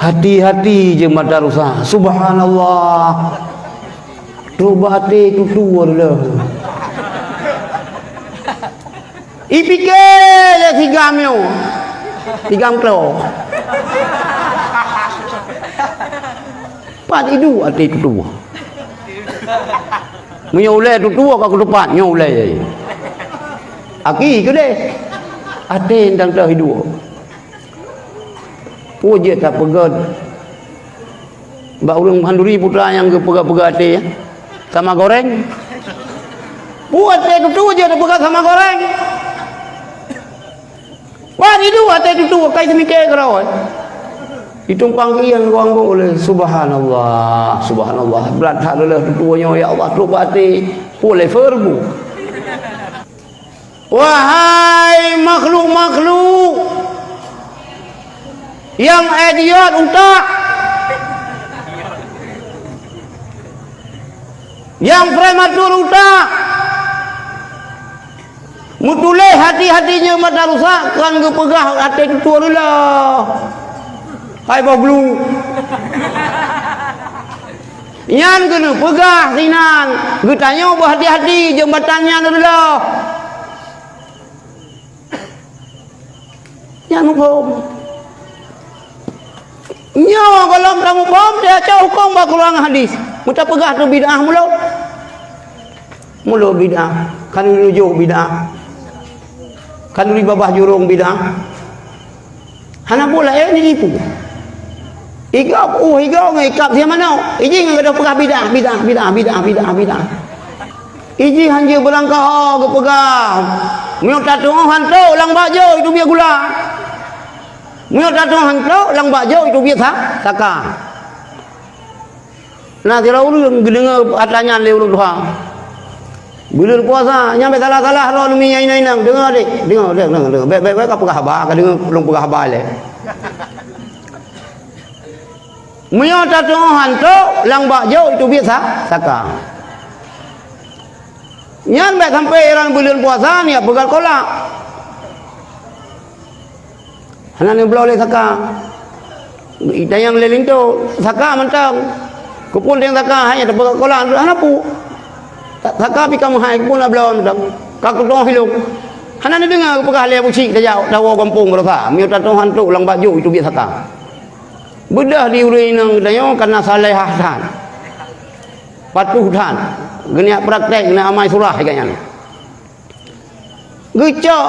Hati-hati jeumbatan rusak. Subhanallah. Tobat até tutoe leuh. Ipike lé sigam nyoe. Sigam klo. Pat iduek até tutoe. Meunyoe ulèe tutoe ka kutupat nyoe ulèe. Aki keudeh. Até teuntèe iduek. Peue jeuet tapeugöt bak ureueng khanduri putra nyang geupeugah-peugah até, ya? Sama goreng. Peue até tutoe jeuet tapeugah sama goreng. Wah, iduek até tutoe, kai seumike keudroe. Itumpang keu ieng gong-gong ulèe. Subhanallah, subhanallah. Brat that leuh tutoe nyoe, ya Allah, trok bak até. Peue level bu. Wahai makhluk-makhluk nyang idiot utak, nyang prematur utak, meutuléh hati-hati nyoe mata rusak, kan geupeugah até tutoe leuh. Hai boh glu. Nyan keuneuk peugah sinan, geutanyoe beuhati-hati jeumbatan nyan reuloh. Nyan huköm. Nyoe gohlom tamuphom, teucok huköm bak Quran hadis. Meutapeugah tu bid'ah mulod. Mulod bid'ah. Khanduri lujoh bid'ah. Khanduri babah jurông bid'ah. Hana boh laén jitipu. Igob uh igob ngon ikab siah manok. Ijih ngon gadoh peugah bid'ah, bid'ah, bid'ah, bid'ah, bid'ah, bid'ah. Ijih hanjeuet beurangkaho geupeugah. Meunyoe tatu'oh hanto lam bak jôk itu biet gula. Meunyoe tatu'oh hanto lam bak jôk itu biet sa-, saka. Na sidroe ureueng geudeungoe ata nyan lé ureueng tuha. Buleuen puasa, nyan bèk salah-salah droeneuh mi nyang inong-inong. Deungoe deh, deungoe, deungoe, deungoe. Bèk, bèk, bèk ka peugah haba, ka deungoe lôn peugah haba ilèe. Meunyoe tatu'oh hanto lam bak jôk itu biet sa-, saka. Nyan bèk sampoe droeneuh buleuen puasa nyan peugah kolak. Hana neubloe lé saka. Itanyong lé linto, saka mantong. Keupeue teuntèe saka, hai nyan teupeugah kolak, hana peue. Sa-, saka pih ka meuhai, keupeue neubloe mantong. Ka kutôh ilôn. Hana neudeungoe geupeugah lé Abu Syik tajak, tawoe gampông Baroesa. Meunyoe tatu'oh hanto lam bak jôk itu biet saka. Beudôh di ureueng inong geutanyoe kana salehah that. Patuh that. Geuniat praktek, geuniat amai surah lagèe nyan. Geucok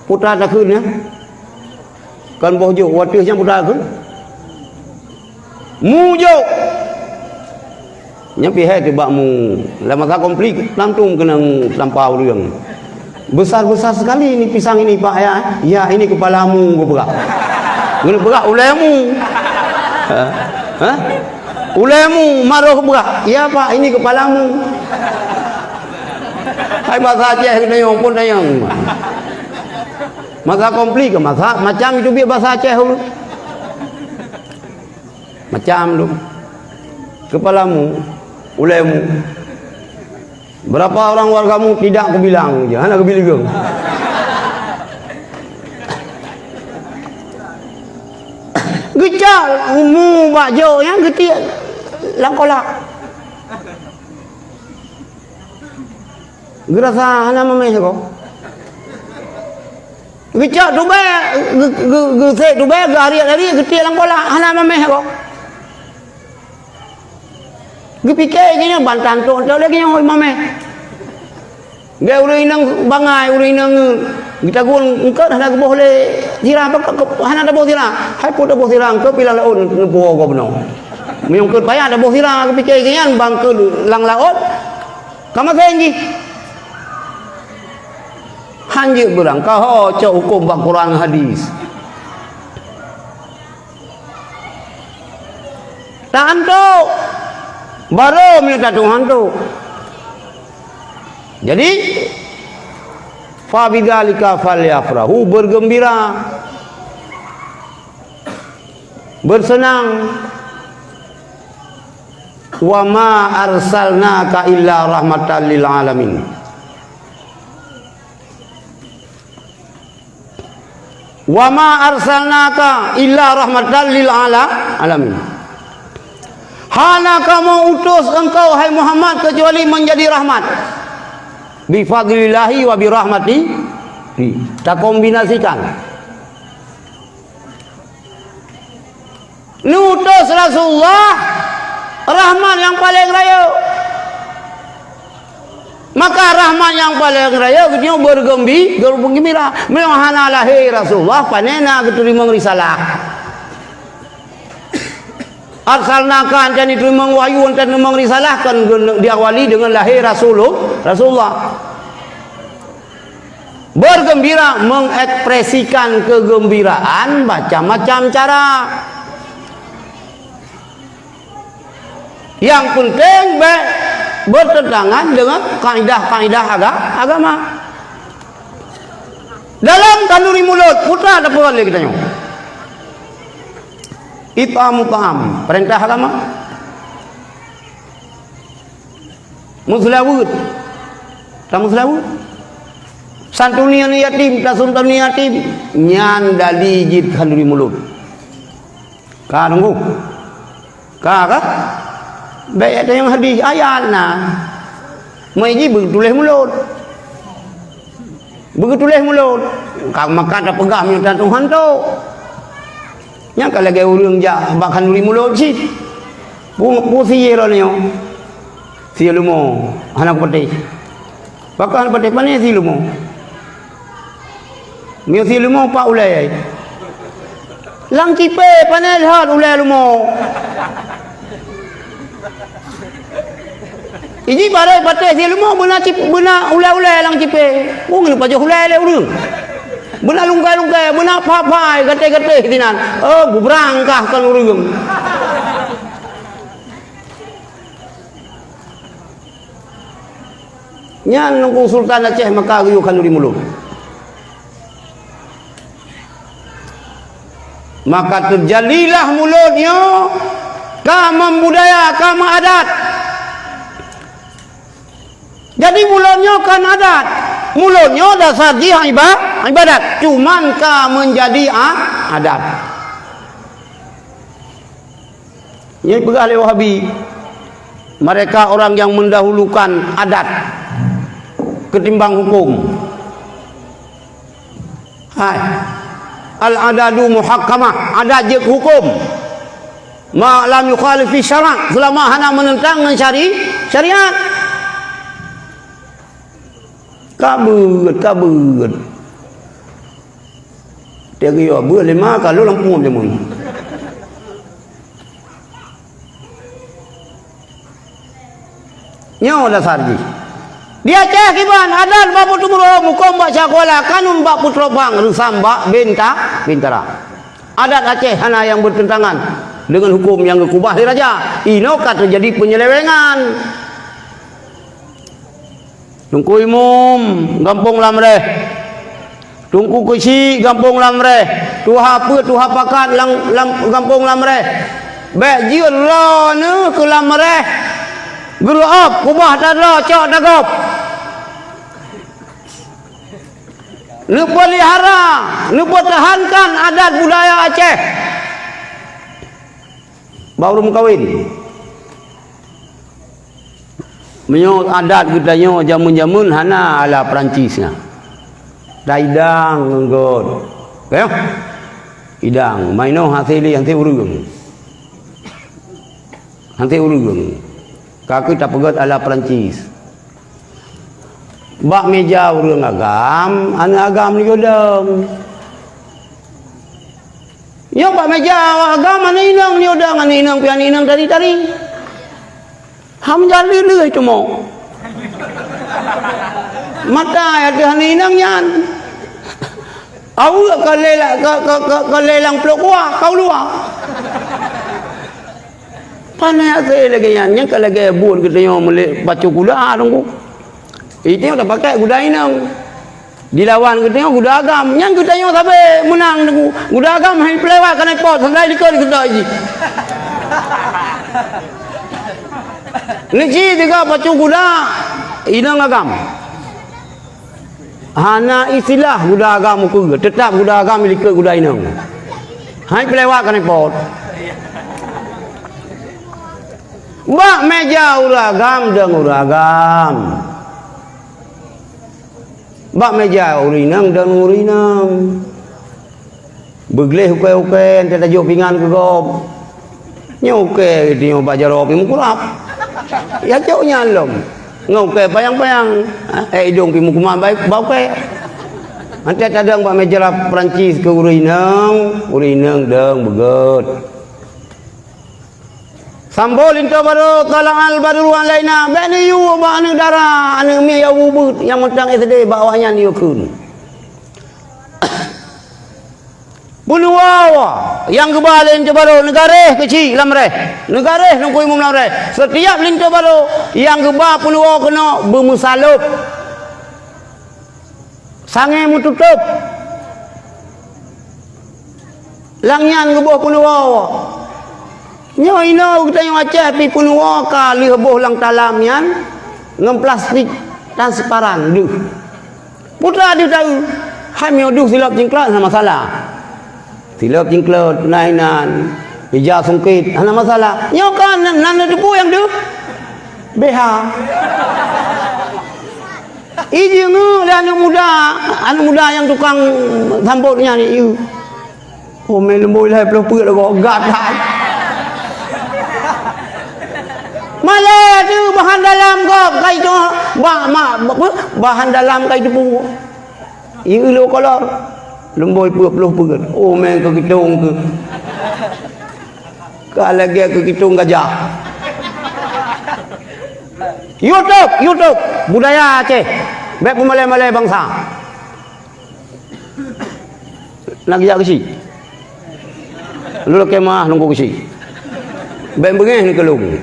puta takheun nyan. Kon boh jôk, watèe nyan puta takheun. Mu jôk. Nyan pih hai teuh bak mu. Lam masa konflik, langsung keunong tampa ureueng. Besar-besar sekali ini pisang ini, Pak, ya. Ya, ini kepala mu, geupeugah. Geupeugah ulèe mu. Ha? Ha? Ulèe mu, maroh beugah. Ya, Pak, ini kepala mu. Hai bahasa Aceh geutanyoe pun tanyong. Masa konflik, masa macam itu biet bahasa Aceh. Macam tu. Kepala mu, ulèe mu. Berapa orang wargamu tidak kubilang je, hana kubilang. Geucok mu bak jok nyan geutiek lam kolak. Geurasa hana mamèh ko. Geucok tubèe, geu-, geu-, geusek tubèe, geuariet-ariet, geutiek lam kolak, hana mamèh ko. Geupike geuh nyoe ban tantok-tantok lé geuh nyoe mamèh. Geu ureueng inong bangai, ureueng inong geutagun eungkôt hana geuboh lé sira, hana taboh sira. Hai peue taboh sira, eungkôt pilah laôt neupuwoe gob bunoe. Meunyoe eungkôt payah taboh sira, geupike geuh nyan ban keu lam laôt ka maséng jih. Han jeuet beurang, ka ho cok huköm bak Quran hadis. Taantok, barô meunyoe tatu'oh hantok. Jadi, fa bidzalika falyafrahu, bergembira, bersenang. Wa ma arsalnaka illa rahmatan lil alamin. Wa ma arsalnaka illa rahmatan lil ala-, alamin. Hana kamoe utus engkau, hai Muhammad, kecuali menjadi rahmat. Bi fadlillahi wa bi rahmatihi. Takombinasikan. Neutus Rasulullah rahmat nyang paleng rayeuk. Maka rahmat nyang paleng rayeuk nyoe bergembi-, bergembira. Meunyoe hana lahé Rasulullah, pane na geuteurimong risalah. Arsalnaka, 'oh teurimong wahyu, 'oh teurimong risalah, kan gen-, diawali dengan lahé Rasulul-, Rasulullah. Bergembira, mengekspresikan kegembiraan macam-macam cara. Yang penting bèk bertentangan dengan kaidah-kaidah aga-, agama. Dalam khanduri mulod, putra ada peureulee kita nyoe. It'amu ta'am, perintah agama. Meuseulaweuet. Tameuseulaweuet. Santuni aneuk yatim, tasantuni yatim. Nyan dali jih khanduri mulod. Ka deungö. Ka, ka? Bèk tanyong hadis, ayat na. Meuji beutuléh mulod. Beutuléh mulod, ka maka tapeugah meunyoe tan Tuhan tu. Nyang ka lagèe ureueng jak bak khanduri mulod cit. Pu-, pu sie lôn nyoe. Sie leumo, hana kupatéh. Pakon patéh, pané sie leumo. Meunyoe sie leumo, pat ulèe. Lam cipèe, pané lheueh ulèe leumo. Iji barô patéh sie leumo beuna cip-, beuna ulèe-ulèe lam cipèe. Ureueng pajoh ulèe lé ureueng. Beuna lungkai-lungkai, beuna pha-phai, gatéh-gatéh sinan. Oh, beubrangkah kon ureueng. Nyan Teungku Sultan Aceh maka geuyue khanduri mulod. Maka teujadilah mulod nyoe ka meubudaya, ka meuadat. Jadi mulod nyoe kon adat. Mulod nyoe dasar jih iba-, ibadat, cuman ka meunjadi a-, adat. Nyan peugah lé Wahabi, mereka orang yang mendahulukan adat ketimbang hukum. Hai. Al-adatu muhakkamah, adat jeuet keu hukum. Ma lam yukhalif fi syara', selama hana menentang ngon syari-, syariat. Ka beuet, ka beuet. Tiep geuyue beuet lima ka lheueh lam pungo jameun. Nyoe dasar jih. Di Aceh kiban, adat bak Buet Teumurôm, hukôm bak Cakrawala, kanun bak Putroe Phang, reusam bak Binta-, Bintara. Adat Aceh hana nyang bertentangan dengan hukum nyang geukeubah lé raja. Inoe ka teujadi penyelewengan. Teungku Imum, gampông Lamreh. Teungku Keuchik, gampông Lamreh. Tuha peuet, tuha pakat lam, lam gampông Lamreh. Bèk jeuet droeneuh keu Lamreh. Geureu'ob, keubah tadroe, cok tagob. Neupeulihara, neupeutahankan adat budaya Aceh. Bak ureuëng meukawen. Meunyoe adat geutanyoe jameun-jameun hana ala Perancis nyan. Taidang ngon göt. Ka nyoe? Idang. Meunyoe hase lé, hase ureuëng. Hase ureuëng. Ka keuh tapeugöt ala Perancis. Bak meja ureuëng agam, aneuëk agam neuyue dong. Nyoe bak meja agam, aneuëk inong neuyue dong, aneuëk inong pih aneuëk inong tari-tari. Ham jaleuh-leuh teuma. Mata ateueh aneuëk inong nyan. Aweuek ka lé la-, ka, ka, ka, ka lé lam plôk kuah, ka u luwa. Pane asai lagée nyan, nyan ka lagée buet geutanyoe meulé pacu kuda teungku. Itu nyang tapakai kuda inong. Dilawan geutanyoe kuda agam, nyan geutanyoe sabe meunang teungku. Kuda agam hai peulewat keuneuk pot, sandai likot geutanyoe jih. Neuci tiga pacu kuda inong agam. Hana istilah guda agam ukeue, teutap guda agam ilikot guda inong. Hai peulewat keuneuk pot. Bak meja ureuëng agam dong ureuëng agam. Bak meja ureuëng inong dong ureuëng inong. Beugleh ukée-ukée, enteuk tajok pingan keu gob. Nyoe ukée geutanyoe bak jaroe pih meukurab. Ya cok nyan lom. Ngon ukée payang-payang. Eh, idong pih meukumat baik bak ukée. Enteuk tadong bak meja Perancis keu ureuëng inong, ureuëng inong dong beugöt. Sambot linto barô, "Thala'al badru 'alaina." Bék neuyue bak aneuëk dara, aneuëk miet nyang ubeut, nyang mantong S D bak awaknyan yue kheun. Peunuwoe nyang geuba lé linto barô, neugaréh keuchik lam réh, neugaréh Teungku Imum lam réh. Setiap linto barô nyang geuba peunuwoe keunoe beumeusalôb. Sangée meututôb. Lam nyan geuboh peunuwoe. Nyoe inoe geutanyoe Aceh pih peunuwoe ka lheueh boh lam talam nyan ngon plastik transparan deuh. Putra deuh taeu, hai meunyoe deuh silop cingklot hana masalah. Silop cingklot, inan-inan, ija sungkét, hana masalah. Nyoe kan nan, nan neuteupeue nyang deuh? B H. Ijingeue lé aneuëk muda, aneuëk muda nyang tukang sambot nyan, ieu. Oh, mé leumbôi lhée ploh peuet lagoe, gat that. Malée teuh bahan dalam gob, kai toh, ba-, ma-, ba-, bahan dalam kai teupeu. Ieu lôn kolor. Leumbôi peuet ploh peuet. Oh, meng keu gitong keu. Ka lagée keu gitong gajah. YouTube, YouTube, budaya Aceh. Bék peumalée-malée bansa. Nak geujak keuchik. Lôn lakée meuah lôn keuchik. Bék beungéh ni keu lôn.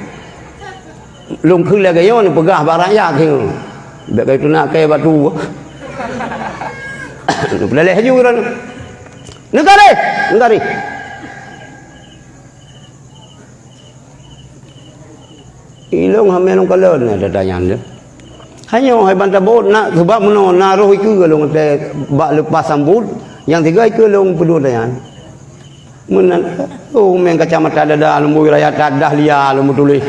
Lôn kheun lagée nyoe neupeugah bak rakyat nyoe. Bék ka teunak kée batu. Neupeuleleh laju droe. Neugaréh, neugaréh. Ilông hamé lôn kalon na dada nyan deh. Hanyoe hai ban tabot na, sabab meunoe na roh ikeue lôn teuh bak leupah sambot, nyang tiga ikeue lôn peuduek dada nyan. Meunan, oh, meng kacamata dada lôn bui raya that dahlia lôn meutuléh.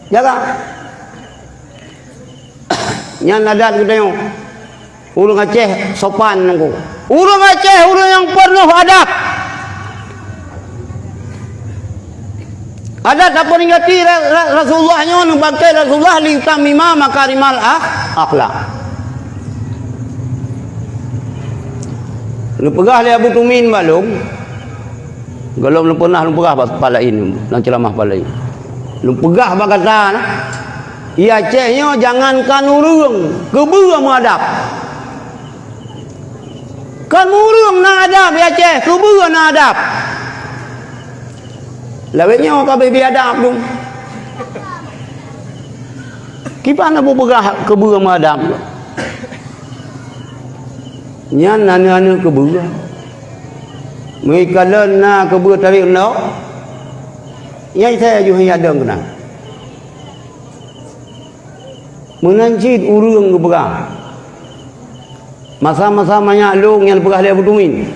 Jaga. Nyan adat geutanyoe. Ureuëng Aceh sopan nangku. Ureuëng Aceh ureuëng nyang peunoh adab. Adat taperingati Ra-, Ra-, Rasulullah nyoe, neubangkai Rasulullah liutammima makarimal akh-, akhlak. Neupeugah lé Abu Tumin bak lôn, gohlom lôn peunah lôn peugah bak, bak laén, lam ceuramah bak laén. Lôn peugah bak gata na, i Aceh nyoe jangankan ureuëng, keubeue meuadab. Kon ureuëng na adab i Aceh, keubeue na adab. Lawét nyoe ka bri-bri adab dum. Kiban na bupeugah keubeue meuadab. Nyan aneuk-aneuk keubeue. Meuikalon na keubeue tarék lok. Nyang saya ju hanya dong keunan. Meunan cit ureuëng geupeugah. Masa-masa manyak lôn nyang peugah lé Abu Tumin.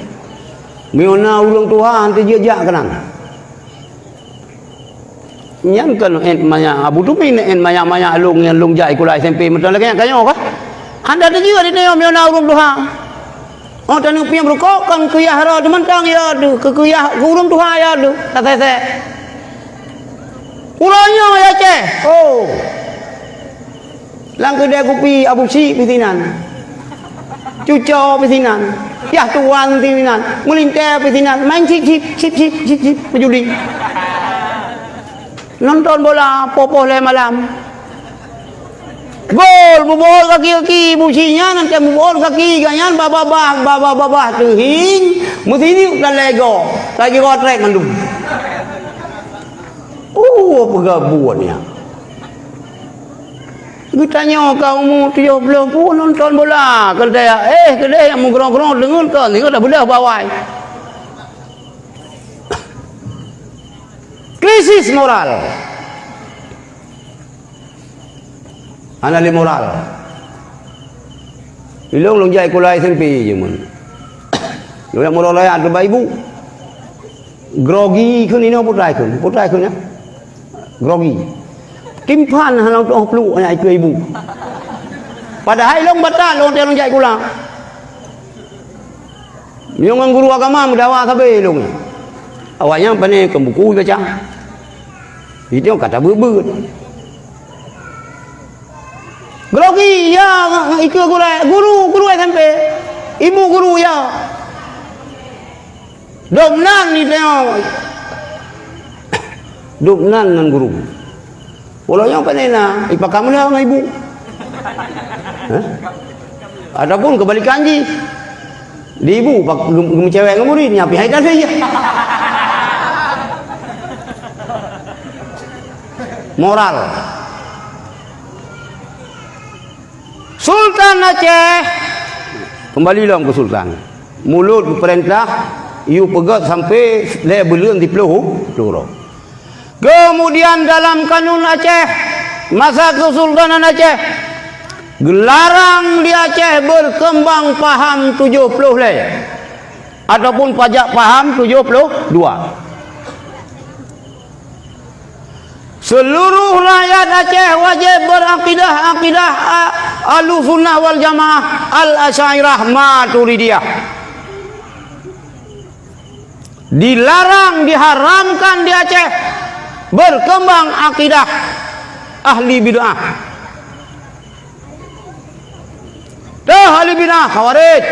Meunyoe na ureuëng tuha han teujiak keunan. Nyan kan ét manyak Abu Tumi, ét manyak-manyak lôn nyang lôn jak sikula S M P meuteun lagée nyan ka nyoe kah? Han teujiak di nyoe meunyoe na ureuëng tuha. Oh, taneuk piep rukok kan keuyah roh teumantong ya deuh, keu keuyah keu ureuëng tuha ya deuh, tasésé. Uroe nyoe ya Aceh. Oh. Lam keudè kupi Abu Syik pih sinan. Cuco pih sinan. Yah Tuan pih sinan. Meulintèe pih sinan. Main cip-cip, cip-cip, cip-cip, meujudi. Nonton bola poh-poh lhèe malam. Gol, mubuet gaki-gaki Abu Syik nyan, nyan mubuet gaki gobnyan babah-babah, babah-babah teuhieng, meusiniuk dan lego. Lagi gotrek mandum. Oh, peugah buet nyan. Geutanyoe ka umu tujoh ploh pun nonton bola, keudeh, eh, keudeh nyang meugrong-grong deungon kon, deungon dah beulah bawai. Krisis moral. Hana lé moral. Ilong lôn jai kula S M P jameun. Lôn jak meuroh layat bak ibu. Grogi kheun inoe putai kheun, putai kheun nyan. Grogi. Timphan hana teuoh pluek nyan ikeu ibu. Padahai lôn batat lôn teuh lôn jai kula. Meunyoe ngon guru agama meudawa sabe lôn. Awaknyan pane keu buku baca. Itu kata beubeut. Grogi, ya, ikeu guru, guru, guru S M P. Ibu guru, ya. Dum nan ni tengok. Dum nan ngon guru. Uroe nyoe pane na, ipakam lé ngon ibu. Hah? Ataupun kebalikan jih. Di ibu pak gem-, geumeucewek ngon murit, nyan pih hai tadi. Moral. Sultan Aceh, kembali lom ke Sultan. Mulod geupeurintah, yue peugöt sampoe lhèe buleuen siplôh, siplôh uroe. Keumudian dalam kanun Aceh, masa Kesultanan Aceh, geularang di Aceh beurkeumbang paham tujoh ploh lhèe, ataupun pajak paham tujoh ploh dua. Seuluruh rakyat Aceh wajéb beurakidah akidah a-, Ahlussunnah wal Jamaah, Al-Asy'ariyah, Maturidiyah. Dilarang, diharamkan di Aceh beurkeumbang akidah ahli bid'ah. Teuh ahli bid'ah, Khawarij,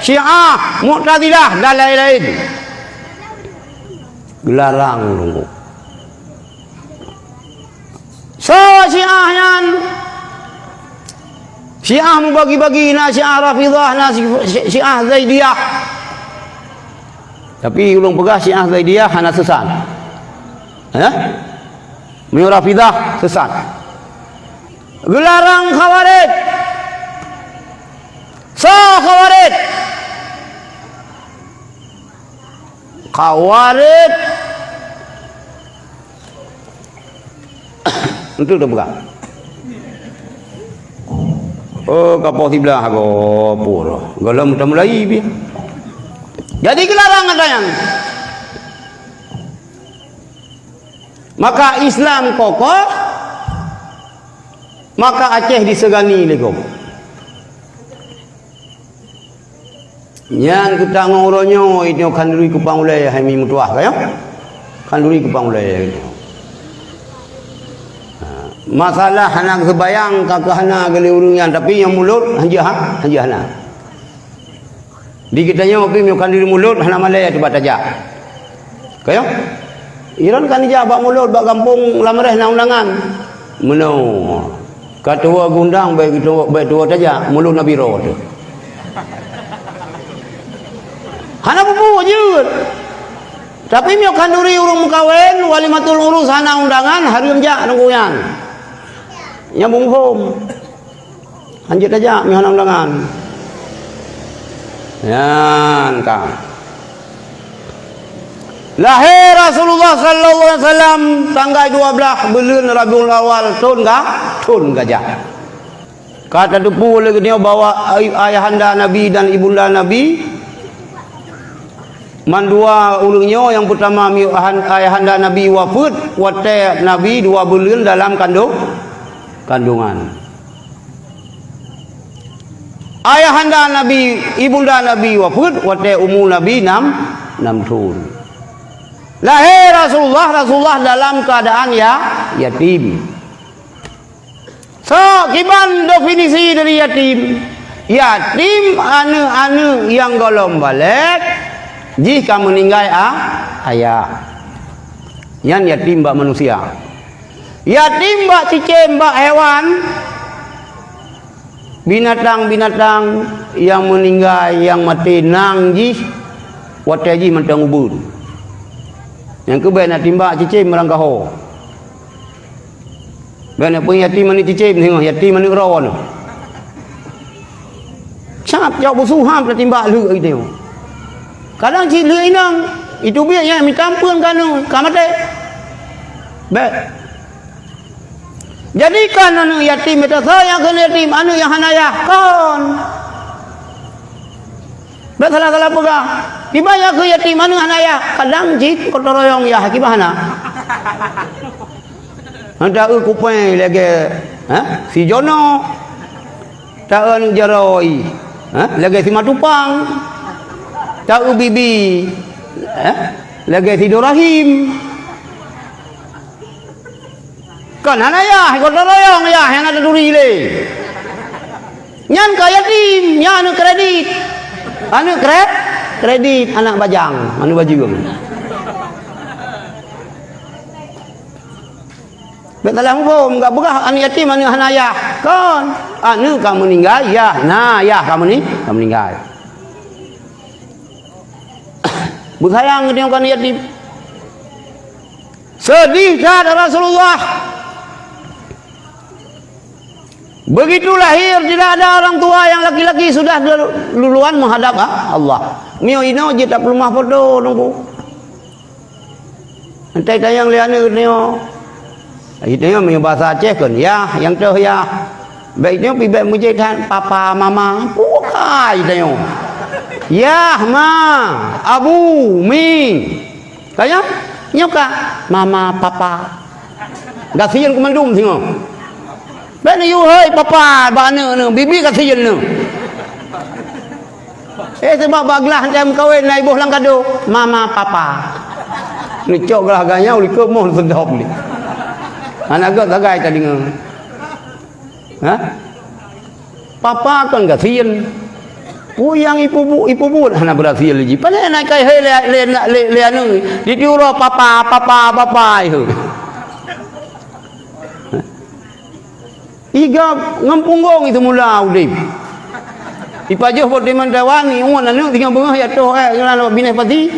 Syiah, Mu'tazilah, dan laén-laén. Geularang lungkôh. Soe Syiah nyan? Syiah meubagi-bagi, na Syiah Rafidhah, na Syi-, Syi-, Syiah Zaidiyah. Tapi ulôn peugah Syiah Zaidiyah hana sesat. Eh? Meunyoe Rafidhah sesat. Geularang Khawarij. Soe Khawarij? Khawarij. Untuk teupeugah. Oh, kapoh siblah go pur. Gohlom tamulai pih. Jadi geularang ata nyan. Maka Islam kokoh, maka Aceh disegani lé gob. Nyan keutangoe uroe nyoe, nyoe khanduri kupang ulèe hai mi meutuah ka nyoe. Khanduri kupang ulèe. Ha, masalah hana geuseubayang ka keuh hana geulé ureuëng nyan, tapi nyang mulod hanjeuet ha, hanjeuet hana. Di geutanyoe pih meunyoe khanduri mulod hana malèe teuh bak tajak. Ka nyoe? Iron kan ijak bak mulod bak gampông lam reh na undangan. Meunoe. Ka tuwoe geundang bèk tuwoe, bèk tuwoe tajak, mulod na biro teuh. Hana peue-peue jeuet. Tapi meunyoe khanduri ureuëng meukawen, walimatul urus hana undangan, hareuem jak nunggu nyan. Nyambung hom. Hanjeuet tajak meuhana undangan. Nyan ka. Lahé Rasulullah sallallahu alaihi wasallam tanggai dua blaih buleuen Rabiul Awal thon ga-, thon gajah. Ka tateupeue lé geutanyoe bahwa ay-, ayahanda Nabi dan ibunda Nabi Mandua ureuëng nyoe, nyang peutama miet ahan-, ayahanda Nabi wafeuet watée Nabi dua buleuen dalam kandong, kandungan. Ayahanda Nabi, ibunda Nabi wafeuet watée umu Nabi nam, nam thon. Lahé Rasulullah, Rasulullah dalam keuadaan ya-, yatim. So, kiban definisi dari yatim? Yatim aneuëk-aneuëk nyang gohlom balek, jih ka meuninggai a-, ayah. Nyan yatim bak manusia. Yatim bak cicém, bak hewan. Binatang-binatang nyang meuninggai, nyang maté, nang jih watée jih mantong ubeut. Nyang keubah na timbak cicém meurangkaho. Bék na peue yatim aneuëk cicém, singoh yatim aneuëk droe nyoe. Cap cok busu ham tatimbak lheueh itu. Kadang cit lheueh inong, itu biet nyang mita ampeuen ka nyoe, ka maté. Bék. Jadi kan aneuëk yatim, beutôi soe nyang kheun yatim, aneuëk nyang hana yah, kon. Bék salah-salah peugah. Kiban nyang kheun yatim, aneuëk hana yah, kadang jih gotong royong yah, kiban hana. Hana eu kupée lagée, ha? Si Jono. Taeu aneuëk jaroe, ha? Lagée si Matupang. Taeu bibi, ha? Lagée si Dorahim. Kon hana yah, gotong royong yah nyang na taturi lé. Nyan ka yatim, nyan aneuëk kredit. Aneuëk kre-, kredit, anak bajang, aneuëk bajeueng. Bék salah muphom, gak peugah aneuëk yatim, aneuëk hana yah. Kon, aneuëk ka meuninggai, yah na, yah ka meuni-, ka meuninggai. Beusayang geutanyoe keu aneuëk yatim. Sedih that Rasulullah. Begitu lahir, tidak ada orang tua yang laki-laki sudah duluan menghadap Allah. Miyueb inoe jeuet tapeuleumah foto, Teungku. Entai tanyong lé aneuëk nyoe. Itanyoe meunyoe basa Aceh kon, yah, nyang toh yah. Bék nyoe pih bék mujéh that papa, mama. Bukai itanyoe. Yah, ma, abu, mi. Ka nyoe? Nyoe ka mama, papa. Gasien keumandum singoh. Bék neuyue hôi papa bak aneuëk nyoe, bibi gasien nyoe. Eh, sabab bak glah tém kawen na iboh lam kado, mama, papa. Neucok glah ganyau likot moh seudop ni. Hana gét sagai tadeungoe. Ha? Papa kon gasien. Peue nyang ipeubuet, ipeubuet hana beurhasil jih. Pane na kai hai lé, lé, lé, lé anu, ditiuroe papa, papa, papa, ihu. Iga ngon punggong itu mula udeb. Ipajoh bak teumantong wan, iuwan aneuëk tinggai beungoh ya toh, eh, ngon aneuk binéh pati.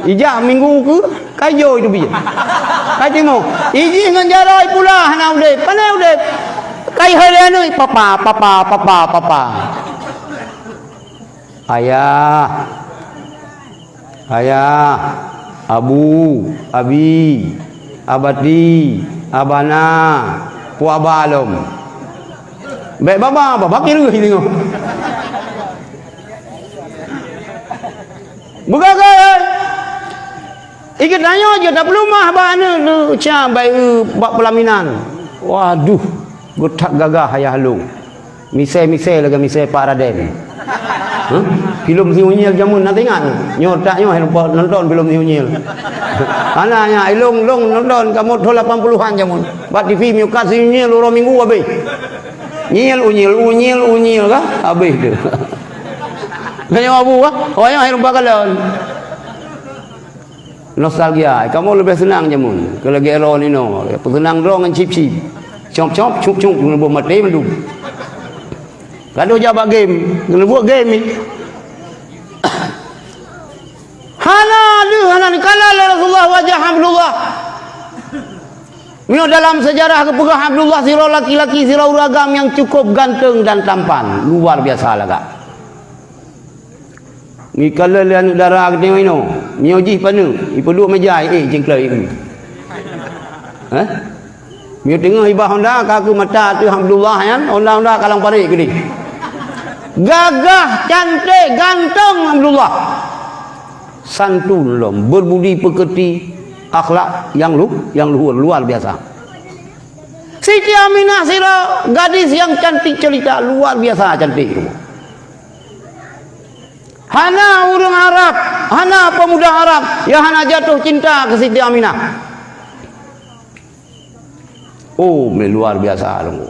Ijak minggu keu kai joi teubiet. Kai timoh. Ijih ngon jaroe pula hana udeb. Pane udeb? Kai hai lé aneuëk, papa, papa, papa, papa. Ayah. Ayah, abu, abi, abati, abana, puaba lom. Bék baba, baba kireuh singoh. Beugagai. Ikat tanyoe jeuet tapeuleumah bak aneuëk neucak bayeue bak peulaminan. Waduh, geutak gagah ayah lôn. Misai-misai lagée misai Pak Raden. Huh? Filem si Unyil jameun na teuingat? Nyoe tak nyoe hai lupa nonton filem si Unyil. Hana nyan, ilong long nonton kamoe thon lapan puluhan jameun. Bak T V meukat si Unyil uroe Minggu habéh. Nyil, unyil, unyil, unyil ka habéh tu. Nyoe abu ka, oh nyoe hai lupa kalon. Nostalgia, kamoe leubeh seunang jameun, keu lagée droe inoe, peuseunang droe ngon cip-cip. Cop-cop, cup-cup, ngon boh maté mandum. Gadoh jak bak game, ngon buet game ni. Hana lheueh hana neukalon lé Rasulullah wajah Abdullah. Meunyoe dalam seujarah geupeugah Abdullah sidroe laki-laki sidroe ureuëng agam nyang cukup ganteng dan tampan, luar biasa lagak. Ngikalon lé aneuëk dara geutanyoe inoe, miyueb jih paneuk, ipeuduek meujai, eh, jingklai ié. Hah? Miyueb teungoh ibah honda, ka keu mata ateueh Abdullah nyan, honda-honda ka lam parék keudeh. Gagah, cantik, ganteng Abdullah. Santun lom, berbudi pekerti, akhlak yang lu-, yang luhur, luar biasa. Siti Aminah sidroe gadis yang cantik jelita, luar biasa cantik. Hana ureuëng Arab, hana pemuda Arab yang hana jatuh cinta keu Siti Aminah. Oh, mé luar biasa lom.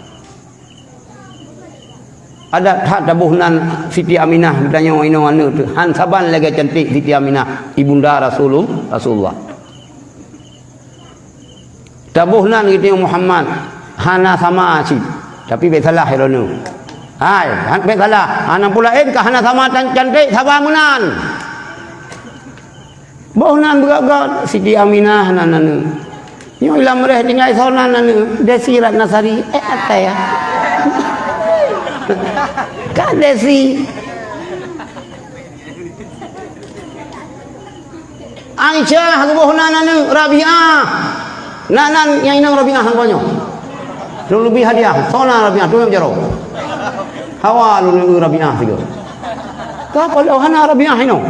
Adak that taboh nan Siti Aminah, geutanyoe inoe aneuk teuh, han saban lagée cantik Siti Aminah, ibunda Rasulul-, Rasulullah. Taboh nan geutanyoe Muhammad, hana sama cit. Tapi bék salah droeneuh. Hai, han bék salah. Hana pula laén ka hana sama tan-, cantik, saba meunan. Boh nan beugöt-göt, Siti Aminah nan aneuk. Nyoe lam réh tinggai soe nan aneuk, Desi Ratnasari. Eh, atai ya. Ka Desi. Aisyah geuboh nan aneuk, Rabi'ah. Nan, nan nyang inong Rabi'ah ngon nyoe. Lôn leubeh hadiah, soe nan Rabi'ah, tu nyang jaroe. Hawa lôn neu Rabi'ah sigoe. Ka padahai hana Rabi'ah inoe.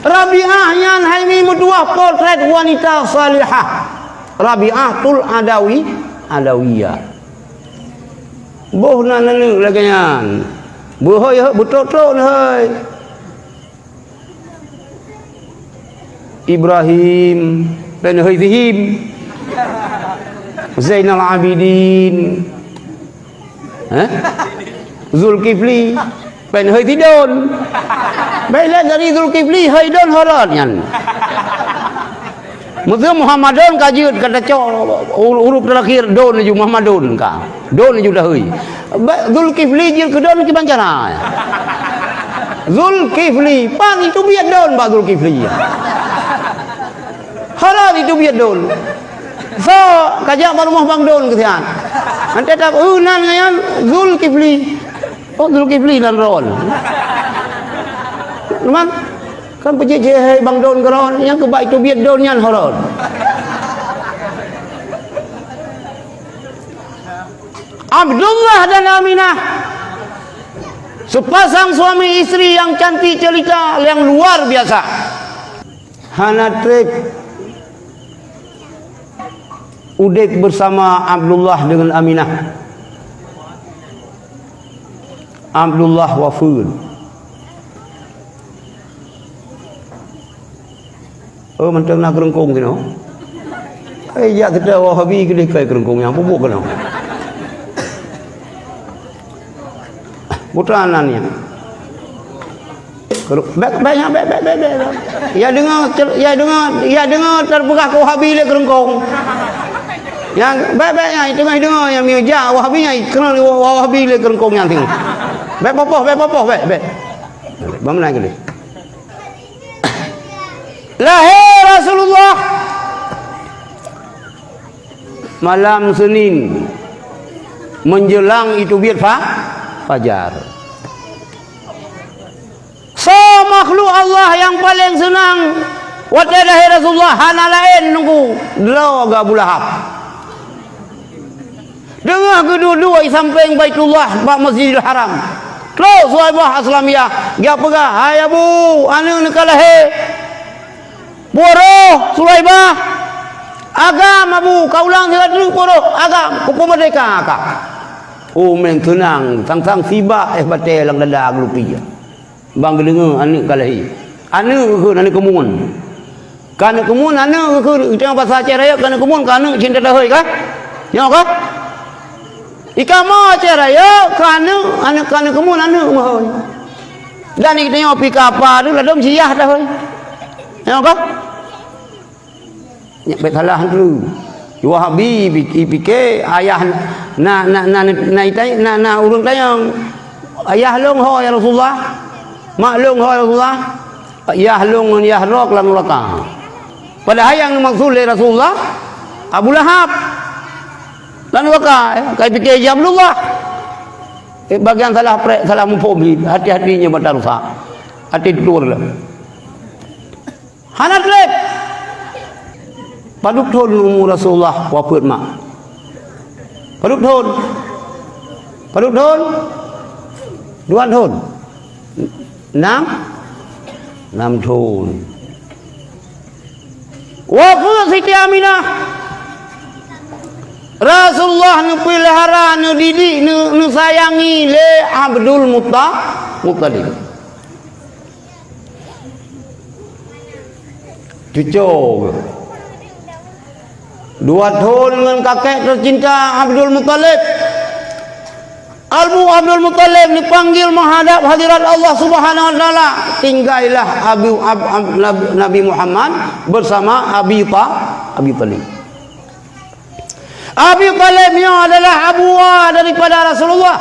Rabi'ah nyan hai mi meutuah potret wanita salihah. Rabi'atul Adawi, Adawiyah. Boh nan aneuk lagée nyan. Beuhôi, beutrok-trok neuhôi. Ibrahim, péng hôi Zihim. Zainal Abidin. Eh? Zulkifli, péng hôi Sidon. Bék lé dari Zulkifli, hôi Don horot nyan. Meuseu Muhammadon ka jeuet, ka tacok huruf terakhir Don laju, Muhammadon ka. Don laju dahôi. Ba-, Zulkifli jeuet keu Don kiban cara. Zulkifli, pan itu biet Don bak Zulkifli. Horot itu biet Don. So, kajak bak rumoh Bang Don keusian. Nanti tak, "Uh, nan ngayan Zulkifli." Oh, Zulkifli nan ron. Teman, kan peucék-cék hai Bang Don keron, nyang keubai teubiet Don nyan horot. Abdullah dan Aminah, sepasang suami istri yang cantik jelita, yang luar biasa. Hana treb udeb bersama Abdullah dengan Aminah. Abdullah wafeuet. Oh, mantong na keureungkong keunoe. Eh, jak kita Wahabi keu lheueh kai keureungkong nyang pupuk keunoe. Putra nan nyan. Keureung-, bék, bék, bék, bék, bék, bék, bék. Ya deungoe, ya deungoe, ya deungoe teupeugah keu Wahabi lé keureungkong. Nyang bék, bék, nyang teungoh deungoe nyang mieu jak Wahabi nyang keuneuk Wahabi lé keureungkong nyang teungoh. Bék popoh, bék popoh, bék, bék. Bang meunai keu lé. Lahé Rasulullah malam Senin menjelang itu biet fa-, fajar. Soe makhluk Allah nyang paleng seunang watée lahé Rasulullah? Hana laén nunggu droe geuh Abu Lahab. Teungoh geuduek-duek di sampéng Baitullah bak Masjidil Haram, trok Suwaibah Aslamiyah, geujak peugah, "Hai Abu, aneuk neuka lahé." "Peue roh, Suwaibah?" "Agam, Abu, ka ulang sigoe teuk peue roh, agam, kupeumerdeka kah." Oh, meuseunang, sang-sang sibak éh batée lam dada geulupi. Bang geudeungoe aneuk ka lahé. Aneuk keuh aneuk keumuen. Ka aneuk keumuen aneuk keuh, teuma basa Aceh Rayeuk ka aneuk keumuen ka aneuk cinta dahôi kah? Nyoe kah? Ikamoe Aceh Rayeuk ka aneuk, aneuk ka aneuk keumuen aneuk meuhôi. Dan di geutanyoe pih ka apa tu ladom siyah dahôi. Nyoe kah? Nyak bet salah tu. Wahabi pi-, pike ayah na, na, na, na, na, itai-, na, na ureuëng tanyong, "Ayah lôn ho ya Rasulullah? Mak lôn ho ya Rasulullah?" Yah lôn ngon yah droe lam nuraka. Padahai nyang neumaksud lé Rasulullah Abu Lahab. Lam nuraka, eh, kai pike jih Abdullah. Eh, bagian salah prek, salah muphom jih. Hati-hati nyoe mata rusak. Hati tutur lah. Hana treb. Padub thon umu Rasulullah wafeuet mak? Padub thon? Padub thon? Dua thon? Nam? Nam thon. Wafeuet Siti Aminah, Rasulullah neupeulihara, neudidik, neu-, neusayangi lé Abdul Mutta-, Muttalib. Cuco geuh. Dua thon ngon kakek teucinta Abdul Muttalib. Albu Abdul Muttalib dipanggil menghadap hadirat Allah Subhanahu wa Taala. Tinggailah Abi, Ab-, Ab-, Nabi, Nabi Muhammad bersama Abi Ta-, Abi Thalib. Abi Thalib nyoe adalah abuwa daripada Rasulullah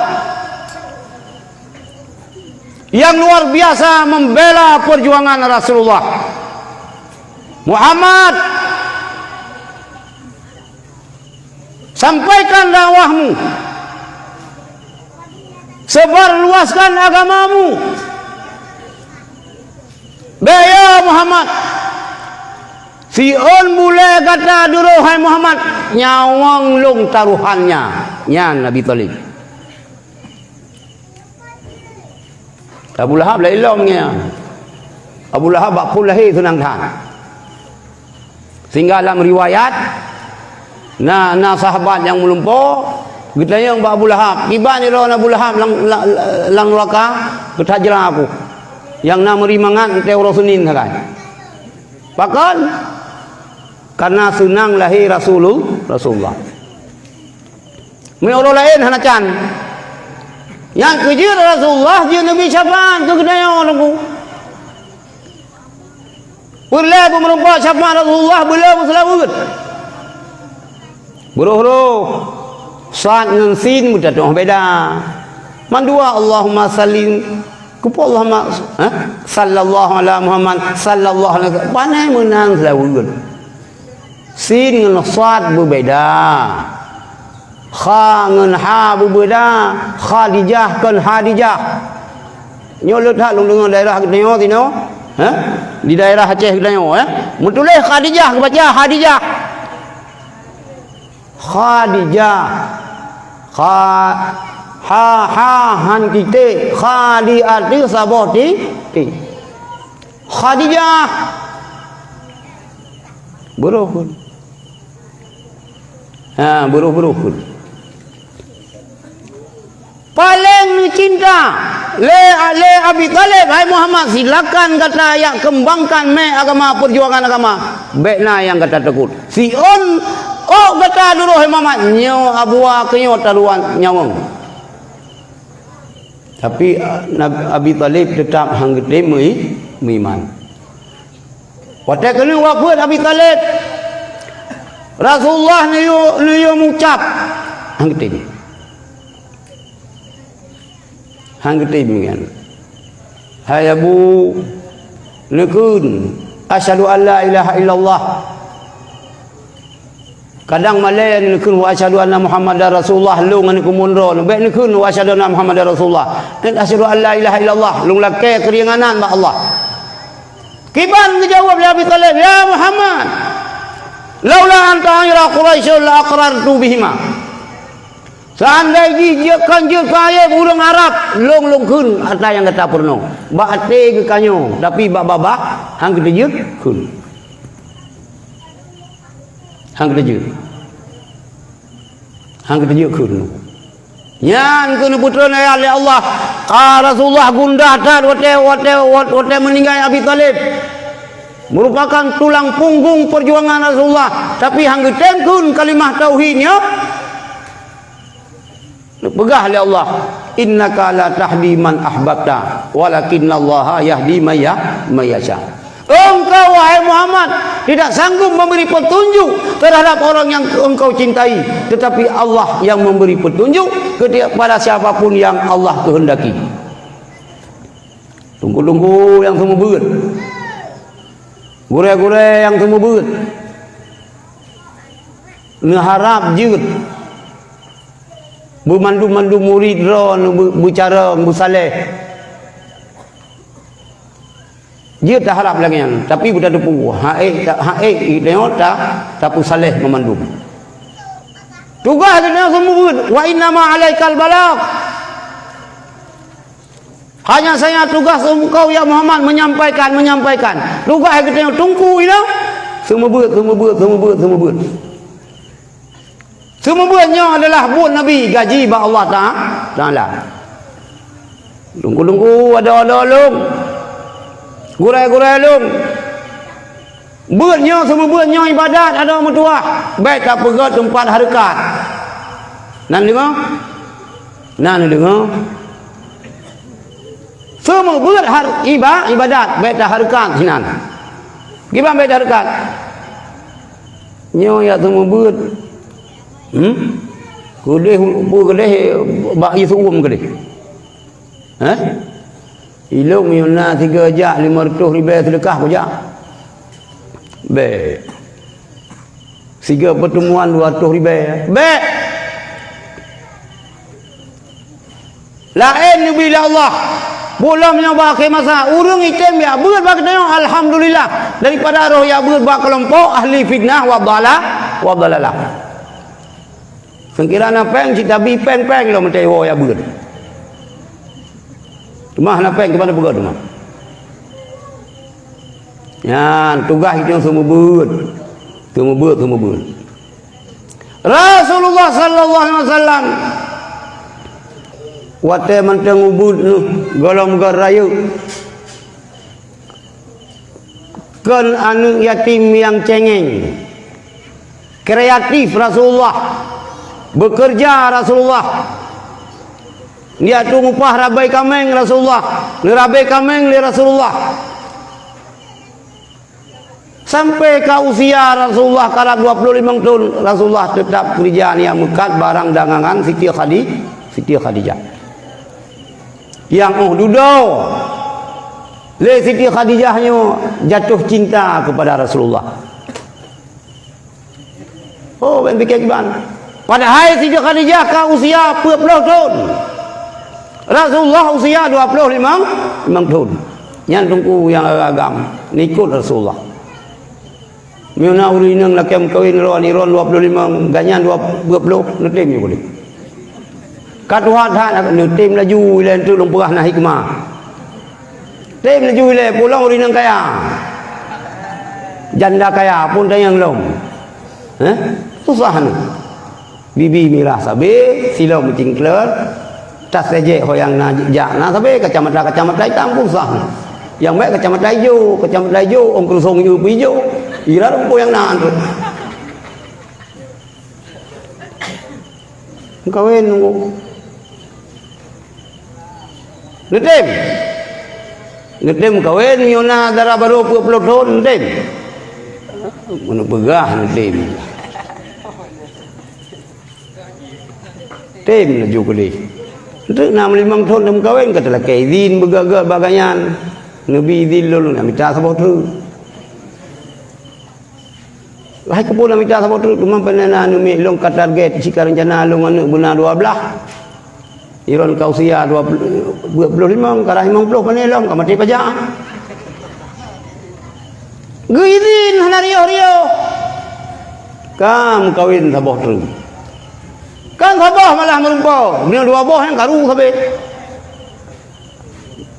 yang luar biasa membela perjuangan Rasulullah. Muhammad, sampaikan dakwahmu, sebarluaskan agamamu. Bèk ya Muhammad, siôn bulèe gata duroh hai Muhammad, nyawöng lôn tarohannya, nyan Abi Thalib. Abu Lahab lé ilom ngieng. Abu Lahab bak phon lahé seunang that. Sehingga lam riwayat, na, na sahabat nyang meulumpo, geutanyong bak Abu Lahab, "Kiban droe Abu Lahab lam, la-, la-, lam nuraka, geutajra aku, nyang na meuri mangat teuh uroe Senin sagai." Pakon? Karena seunang lahé Rasulu-, Rasulullah. Meu uroe laén hana can. Nyang keujeuet Rasulullah jeuet neubi syafaat keu geutanyoe Teungku. Peureulèe beumeurumpok syafaat Rasulullah, beulèe beuseulaweuet. Beurôh-rôh, sad ngon sin beutatu'oh beda. Mandua Allahumma sallim, keupeue Allahumma, eh? Sallallahu ala Muhammad, sallallahu alaihi wasallam. Panai meunan seulaweuet. Sin ngon sad beubeda. Kha ngon ha beubeda. Khadijah kon Hadijah. Nyoe le that lôn deungoe daerah geutanyoe sinoe, eh? Di daerah Aceh geutanyoe, eh? Meutuléh Khadijah geubaca Hadijah. Khadijah. Kha, ha, ha, han titék. Kha di ateueh saboh ti, ti. Khadijah. Beurôh phon. Ha, beurôh-beurôh phon. Paleng neucinta lé, lé Abi Thalib, "Hai Muhammad, silakan gata jak keumbangkan mé agama, peujuangan agama. Bèk na nyang gata takot. Siôn ôk gata duroh, hai Muhammad, nyoe abuwa keuh nyoe taluwan nyawöng." Tapi, a, Nab-, Abi Thalib teutap han geutem mei-, meuiman. Watèe keuneuk wafeuet Abi Thalib, Rasulullah neuyue, neuyue meucab, han geutem. Han geutem nyan. "Hai Abu, neukheun, 'Asyhadu an la ilaha illallah.'" Kadang malèe neukheun, "Wa asyhadu anna Muhammadar Rasulullah," lôn ngon keumun droe. Bèk neukheun, "Wa asyhadu anna Muhammadar Rasulullah." Neukheun, "Asyhadu an la ilaha illallah," lôn lakèe keuringanan bak Allah. Kiban geujaweueb lé Abi Thalib, "Ya Muhammad, laula an tu'ayyira Quraisyun la aqrartu bihima." Seandai jih jeuet kon jeuet keu aib ureueng Arab, lôn, lôn kheun ata nyang gata peurunoe. Bak até geukanyoe, tapi bak babah han geuteujeuet kheun. Han geuteujeuet. Han geuteujeuet kheun. Nyan keuh neupeutreun ayat lé Allah. Ka Rasulullah gundah that watèe, watèe, wat-, watèe meuninggai Abi Thalib. Merupakan tulang punggung perjuangan Rasulullah. Tapi han geutem kheun kalimah tauhid nyoe. Neupeugah lé Allah, "Innaka la tahdi man ahbabta, walakinnallaha yahdi man ya-, man yasha." Engkau, wahai Muhammad, tidak sanggup memberi petunjuk terhadap orang yang engkau cintai, tetapi Allah yang memberi petunjuk kepada siapapun yang Allah kehendaki. Teungku-teungku nyang seumeubeuet, gurèe-gurèe nyang seumeubeuet, neuharab jeuet beumandum-mandum murit droeneuh beu-, beucarông, beusaleh. Jeuet taharab lagèe nyan, tapi beutateupeue, han ék ta-, han ék geutanyoe ta-, tapeusaleh meumandum. Tugaih geutanyoe seumeubeuet, "Wa innama alaikal balagh." Hanya saja tugas engkau, ya Muhammad, menyampaikan, menyampaikan. Tugaih geutanyoe teungku inoe, Seumeubeuet, seumeubeuet, seumeubeuet, seumeubeuet. Seumeubeuet nyoe adalah buet Nabi gaji bak Allah Ta-, Taala. Teungku-teungku, adoe-adoe lôn, gurée-gurée lôn, beuet nyoe, seumeubeuet nyoe ibadat adoe meutuwah, bék tapeugét teumpat hareukat. Na neudeungoe? Na neudeungoe? Seumeubeuet har-, iba-, ibadat, bék tahareukat sinan. Kiban bék tahareukat? Nyoe jak seumeubeuet. Hmm? Keudeh, keudeh bak ie seuuem keudeh. Hah? Ilôn meunyoe na sigoe jak limong reutôh ribée seudeukah kujak. Bék. Sigoe peuteumuan dua reutôh ribée. Bék. Laén neubri lé Allah. Pulang meunyoe bak akhé masa, ureuëng item jak beuet bak geutanyoe, alhamdulillah. Daripada roh jak beuet bak keulompok ahli fitnah wa dhala-, wa dhalalah. Seukira na péng, cit tabi péng-péng lom teuwoe jak beuet. Teuma hana péng, keuban peugah teuma. Nyan tugaih geutanyoe seumeubeuet. Seumeubeuet, seumeubeuet. Rasulullah sallallahu alaihi wasallam watée mantong ubeuet neuh gohlom göt rayeuk, kon aneuëk yatim nyang cengeng. Kreatif Rasulullah, beukeureuja Rasulullah. Neujak tueng upah rabée kaméng Rasulullah, neurabée kaméng lé Rasulullah. Sampai ka usia Rasulullah karab dua ploh limong thon, Rasulullah teutab keureuja nyang meukat barang dagangan Siti Khadi-, Siti Khadijah. Nyang óh dudoe lé Siti Khadijah nyoe jatuh cinta kepada Rasulullah. Oh, bék pike kiban. Padahai Siti Khadijah ka usia peuet ploh thon. Rasulullah usia dua ploh limong, limong thon. Nyan teungku nyang agam, neuikot Rasulullah. Meunyoe na ureuëng inong lakée meukawen droe, droeneuh dua ploh limong, gobnyan dua, dua ploh, neutem nyoe boleh. Ka tuha that, neutem laju ilée, eunteuk lôn peugah na hikmah. Tem laju ilée, pulang ureuëng inong kaya. Janda kaya pun tanyong lom. Heh? Susah nyoe. Bibi mirah sabe, silom meucingkleur, tas ejek ho nyang na jak na sabe, kacamata-kacamata itam pun susah nyoe. Nyang bék kacamata ijo, kacamata ijo, ôn keurusong ijo pun ijo. Ira rumpok nyang na tu. Meukawen nunggu. Neutem. Neutem meukawen, meunyoe na dara barô peuet ploh thon, neutem. Meuneuk peugah neutem. Tem laju keudeh. Eunteuk na meulimong thon meukawen, ka teulakée idhin beugét-gét bak gobnyan. Neubi idhin lôn, na mita saboh treuk. Hai keupeue na mita saboh treuk, teuma panena aneuk miet lôn ka target, cit ka reuncana lôn aneuk beuna dua blaih. Iron ka usia dua ploh, dua ploh limong, ka rhah limong ploh pane lom, ka maté pajak. Geuidhin hana riôh-riôh. Ka meukawen saboh treuk. Kan saboh malah meureumpok, meunyoe dua boh nyang karu sabe.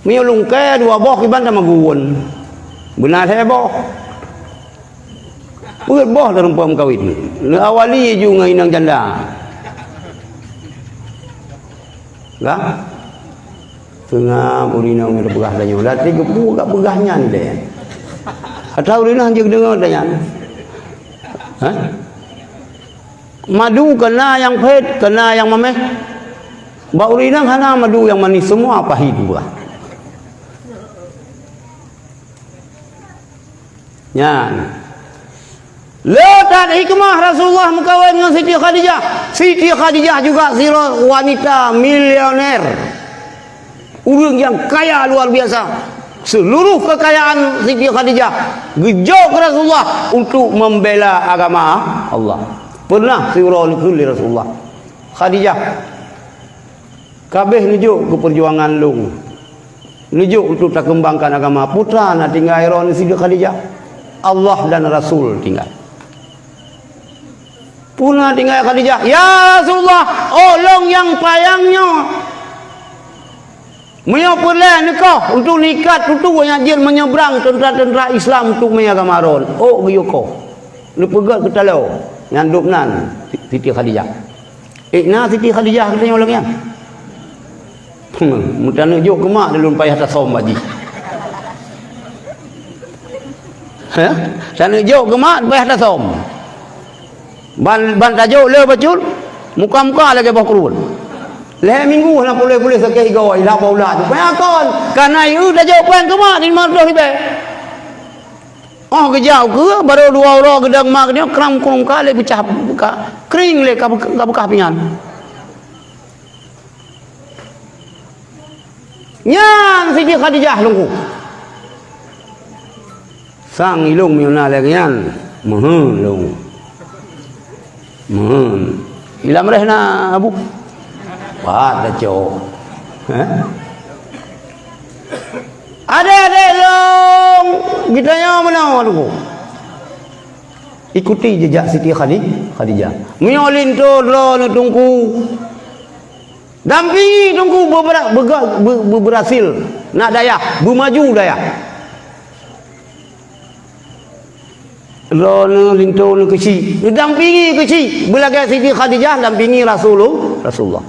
Meunyoe lungkée dua boh kiban tamagun. Beuna lhée boh. Peuet boh tarumpok meukawen. Neuawali ju ngon inong janda. Gah? Seungab ureueng inong nyoe teupeugah tanyoe. Dak teupeugah, peugah nyan ilée. Ata ureueng inong jeuet deungoe tanyan. Hah? Madu kana nyang phét, kana nyang maméh. Bak ureueng inong hana madu nyang manis, semua pahit buah. Nyan. Le that hikmah Rasulullah meukawen ngon Siti Khadijah. Siti Khadijah juga sidroe wanita milioner. Ureueng nyang kaya luar biasa. Seluruh kekayaan Siti Khadijah geujok keu Rasulullah untuk membela agama Allah. Pernah siuroe neukheun lé Rasulullah, "Khadijah, ka abéh neujok keu peujuangan lôn. Neujok untuk takeumbangkan agama. Peue teuma na tinggai droeneuh sigoe Khadijah? Allah dan Rasul tinggai." Peue na tinggai Khadijah? "Ya Rasulullah, ôk lôn nyang payang nyoe." Meunyoe peureulée neukoh untuk neuikat tutoe nyang jeuet meunyebrang teuntra-teuntra Islam untuk meuagama ron, ôk geuyue koh. Neupeugét keu taloe nyang dub nan, Siti Khadijah. Ék na Siti Khadijah geutanyoe lagée nyan? Meutaneuek jok keu mak lôn payah tasöm bak jih. Heh? Taneuek jok keu mak payah tasöm. Ban, ban tajok le bacut, muka-muka lagée boh keureubeuen. Lhée minggu hana puléh-puléh sakét igoe, ilah bak ulat tu. Payah kon, kana ieu tajok péng keu mak lima reutôh ribée. Oh geujak ukeue, barô dua uroe geudong mak geutanyoe kram krum ka lé peucah ka. Kring lé ka beuk-, ka beukah pingan. Nyan Siti Khadijah lungku. Sang ilong meunyoe na lagée nyan, meuheuet lông. Meuheuet. Ilam reh na, Abu? Pat tacok. Heh? Adék-adék lông, geutanyoe meunoe lungku. Ikuti jejak Siti Khadi-, Khadijah. Meunyoe linto droeneuh teungku, dampingi teungku beubera-, beuga-, beu-, beubeurhasil nak dayah, beumaju dayah. Droeneuh linto neuh keuchik, neudampingi keuchik, beulagée Siti Khadijah dampingi Rasulu-, Rasulullah.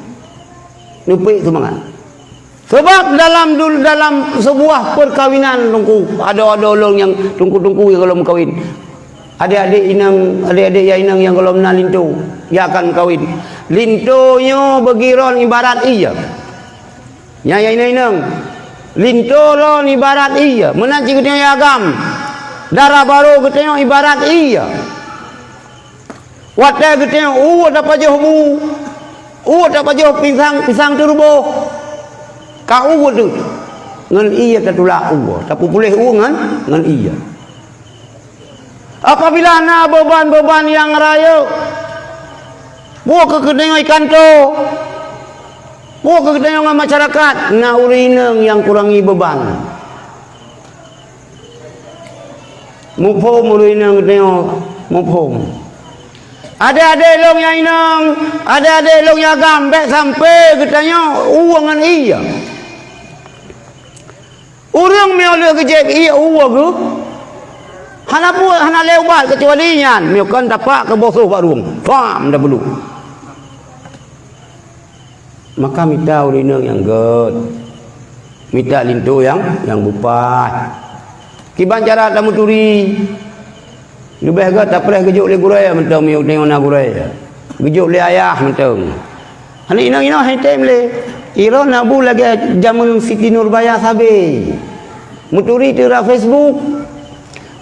Neupeuék seumangat. Sabab dalam dul-, dalam seubuah peukawinan teungku, adoe-adoe lôn nyang teungku-teungku nyang gohlom meukawen. Adék-adék inong, adék-adék ya inong nyang gohlom na linto, ya akan meukawen. Linto nyoe beugiron ibarat ié. Nyan ya inong-inong. Linto lôn ibarat ié, meunan cit geutanyoe ya agam. Dara barô geutanyoe ibarat ié. Watée geutanyoe ueh tapajoh bu, ueh tapajoh pisang, pisang teuruboh. Ka ueh teuh ngon ié tatulak ueh, tapeupuléh ueh ngon, ngon ié. Apabila na beuban-beuban nyang rayeuk, peue keu geutanyoe i kantô, peue keu geutanyoe ngon masyarakat, na ureuëng inong nyang kurangi beuban. Muphom ureuëng inong geutanyoe, muphom. Adék-adék lôn nyang inong, adék-adék lôn nyang agam, bék sampoe geutanyoe ueh ngon ié. Ureuëng meunyoe lheueh geujieb ié ueh geuh, hana buet, hana lé ubat keucuali nyan, meunyoe kon tapak keu bosoh bak rueng, pam, dah beuluek. Maka mita ureuëng inong nyang gét, mita linto nyang, nyang beupaih. Kiban cara tameuturi, leubeh gét tapreh geujok lé gurée mantong, meunyoe na gurée. Geujok lé ayah mantong. Aneuk inong-inong hai tem lé. Iroh na bu lagée jameun Siti Nurbaya sabe. Meuturi teuh lam Facebook.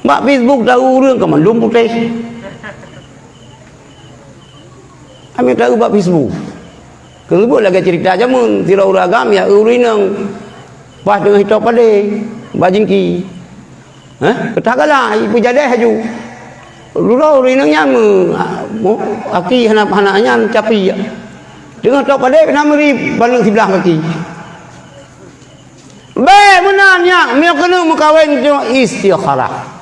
Bak Facebook tahu ureuëng ka mandum putéh. Amé tahu bak Facebook. Keuneubeuet lagée ceurita jameun, sidroe ureuëng agam ya ureuëng inong. Pas teungoh itôb padé, bak jingki. Hah? Peutah galak, ipeujadeh laju. Lulô ureuëng inong nyan meu-, mu-, aki hana, hana nyan capi. Teungoh tôb padé, na meuri baneuk siblah kaki. Bék meunan nyak, meunyoe keuneuk meukawen, teungoh istikharah.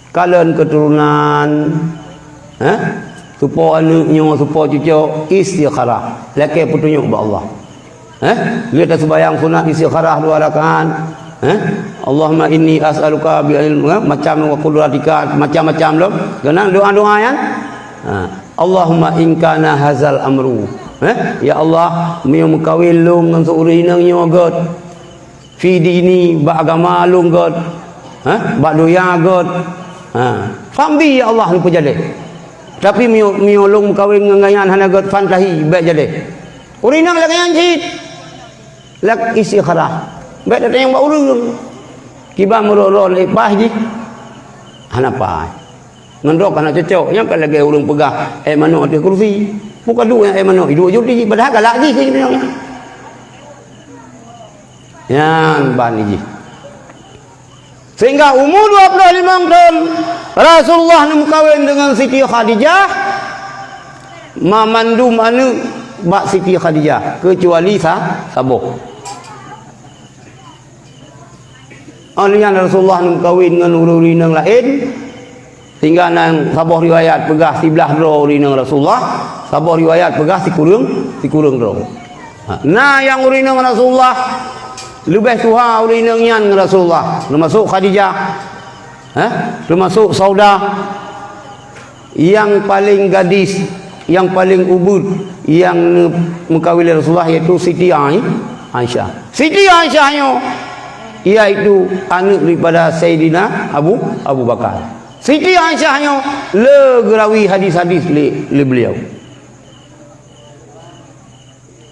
Kalon keuturonan, eh? Supo aneuk nyoe, supo cucok, istikharah. Lakée peutunyok bak Allah. Eh? Lheueh taseumayang sunat istikharah dua rakaat. Eh? Allahumma inni as'aluka bi ilm, eh? Macam wa qudratika, macam-macam lom. Keunan doa-doa nyan. Ha. Allahumma in kana hazal amru. Eh? Ya Allah, meunyoe meukawen lôn ngon si ureuëng inong nyoe gét. Fi dini, bak agama lôn gét, ha? Bak donya gét. Ha. Famdi ya Allah neupeujadeh. Tapi meunyoe, meunyoe lôn meukawen ngon gobnyan hana gét, fantahi, bék jadeh. Ureuëng inong lagée nyan cit. Lak istikharah. Bék tatanyong bak ureuëng. Kiban meurok-rok lé paih jih. Hana paih. Ngon droe ka hana cocok. Nyan ka lagée ureuëng peugah, "Eh, manok ateueh kursi." Bukan duek nyang eh manok, iduek judi, padahai galak jih keu ureuëng nyan. Nyan ban jih. Sehingga umur dua puluh limong thon, Rasulullah neumeukawen deungon Siti Khadijah, ma mandum aneuk bak Siti Khadijah, keucuali sa-, saboh. Óh lheueh nyan Rasulullah neumeukawen ngon ureuëng-ureuëng inong laén, sehingga na saboh riwayat peugah siblaih droe ureuëng inong Rasulullah, saboh riwayat peugah sikureueng, sikureueng droe. Ha, na nyang ureueng inong Rasulullah leubeh tuha ureueng inong nyan ngon Rasulullah, teumasok Khadijah, eh, teumasok Saudah, nyang paleng gadis, nyang paleng ubit, nyang neumeukawen lé Rasulullah, yaitu Siti Ai-, Aisyah. Siti Aisyah nyoe, yaitu aneuk daripada Saidina Abu, Abu Bakar. Siti Aisyah nyoe le geurawi hadis-hadis lé, lé beliau.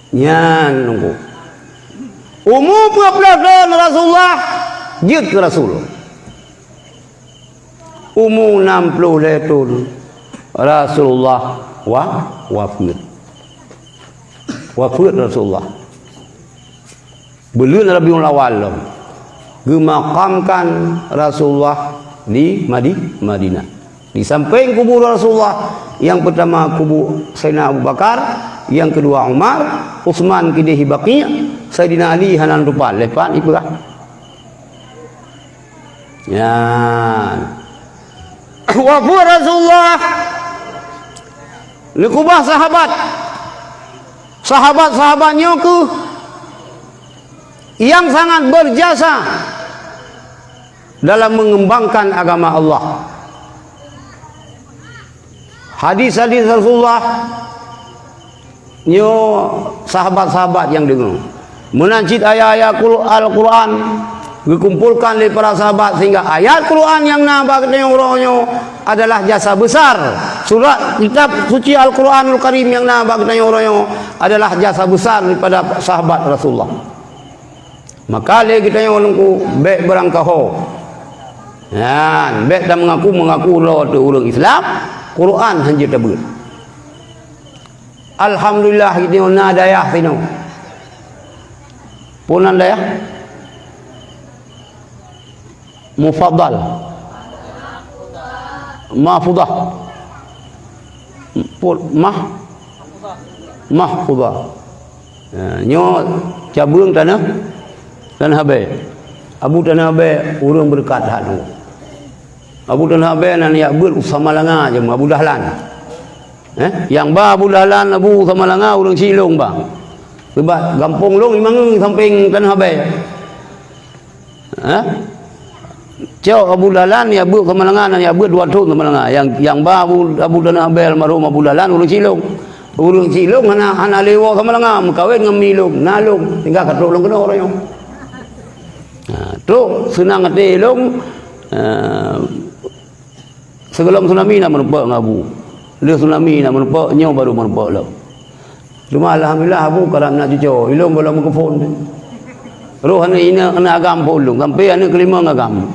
Nyan nunggu. Umu peuet ploh thon Rasulullah jeuet keu Rasul. Umu nam ploh lhèe thon Rasulullah wa-, wafeuet. Wafeuet Rasulullah. Buleuen Rabiul Awal lom, geumakamkan Rasulullah di Madi-, Madinah. Di sampéng kubu Rasulullah, nyang peutama kubu Saidina Abu Bakar, nyang keudua Umar, Utsman keudeh di Baqi', Saidina Ali hana tupat, leupah ipeugah. Nyan. Wafeuet Rasulullah, neukeubah sahabat. Sahabat-sahabat nyoe keuh nyang sangat berjasa dalam mengembangkan agama Allah. Hadis-hadis Rasulullah nyoe sahabat-sahabat nyang deungoe. Meunan cit ayat-ayat Qur-, Al-Quran geukumpolkan lé para sahabat, sehingga ayat Quran nyang na bak geutanyoe uroe nyoe adalah jasa besar. Surat kitab suci Al-Quranul Karim nyang na bak geutanyoe uroe nyoe adalah jasa besar daripada sahabat Rasulullah. Maka lé geutanyoe Teungku, bék beurangkaho. Nyan, bék tameungaku-meungaku droe teuh ureueng Islam, Quran hanjeuet tabeuet. Alhamdulillah, geutanyoe na dayah sinoe. Peue nan dayah? Mufaddal. Mahfudah. Put-, mah-, Mahfudah. Ya, nyoe cabeueng Taneuh, Taneuh Abée. Abu Taneuh Abée ureueng beureukat that nyoe. Abu Taneuh Abée nan jak beuet u Samalanga jeuem, Abu Dahlan. Eh, nyang ba Abu Dahlan, Abu Samalanga ureueng Silong ba. Sabab gampông lôn di Mangeu sampéng Taneuh Abée. Eh? Cok Abu Dahlan jak beuet Samalanga, nan jak beuet dua thon Samalanga. Nyang, nyang ba Abu, Abu Taneuh Abée almarhum Abu Dahlan ureueng Silong. Ureueng Silong hana, hana lé woe Samalanga, meukawen ngon mi lôn, na lôn, tinggai ka trok lôn keunoe uroe nyoe. Ha, trok seunang até lôn, eh, sigohlom tsunami na meurumpok ngon Abu. Lheueh tsunami na meurumpok, nyoe baru meurumpok lom. Cuma alhamdulillah Abu karab na cucoe, ilôn gohlom meukeupon. Roh aneuk inong, aneuk agam phon lôn, sampoe aneuk keulimong agam.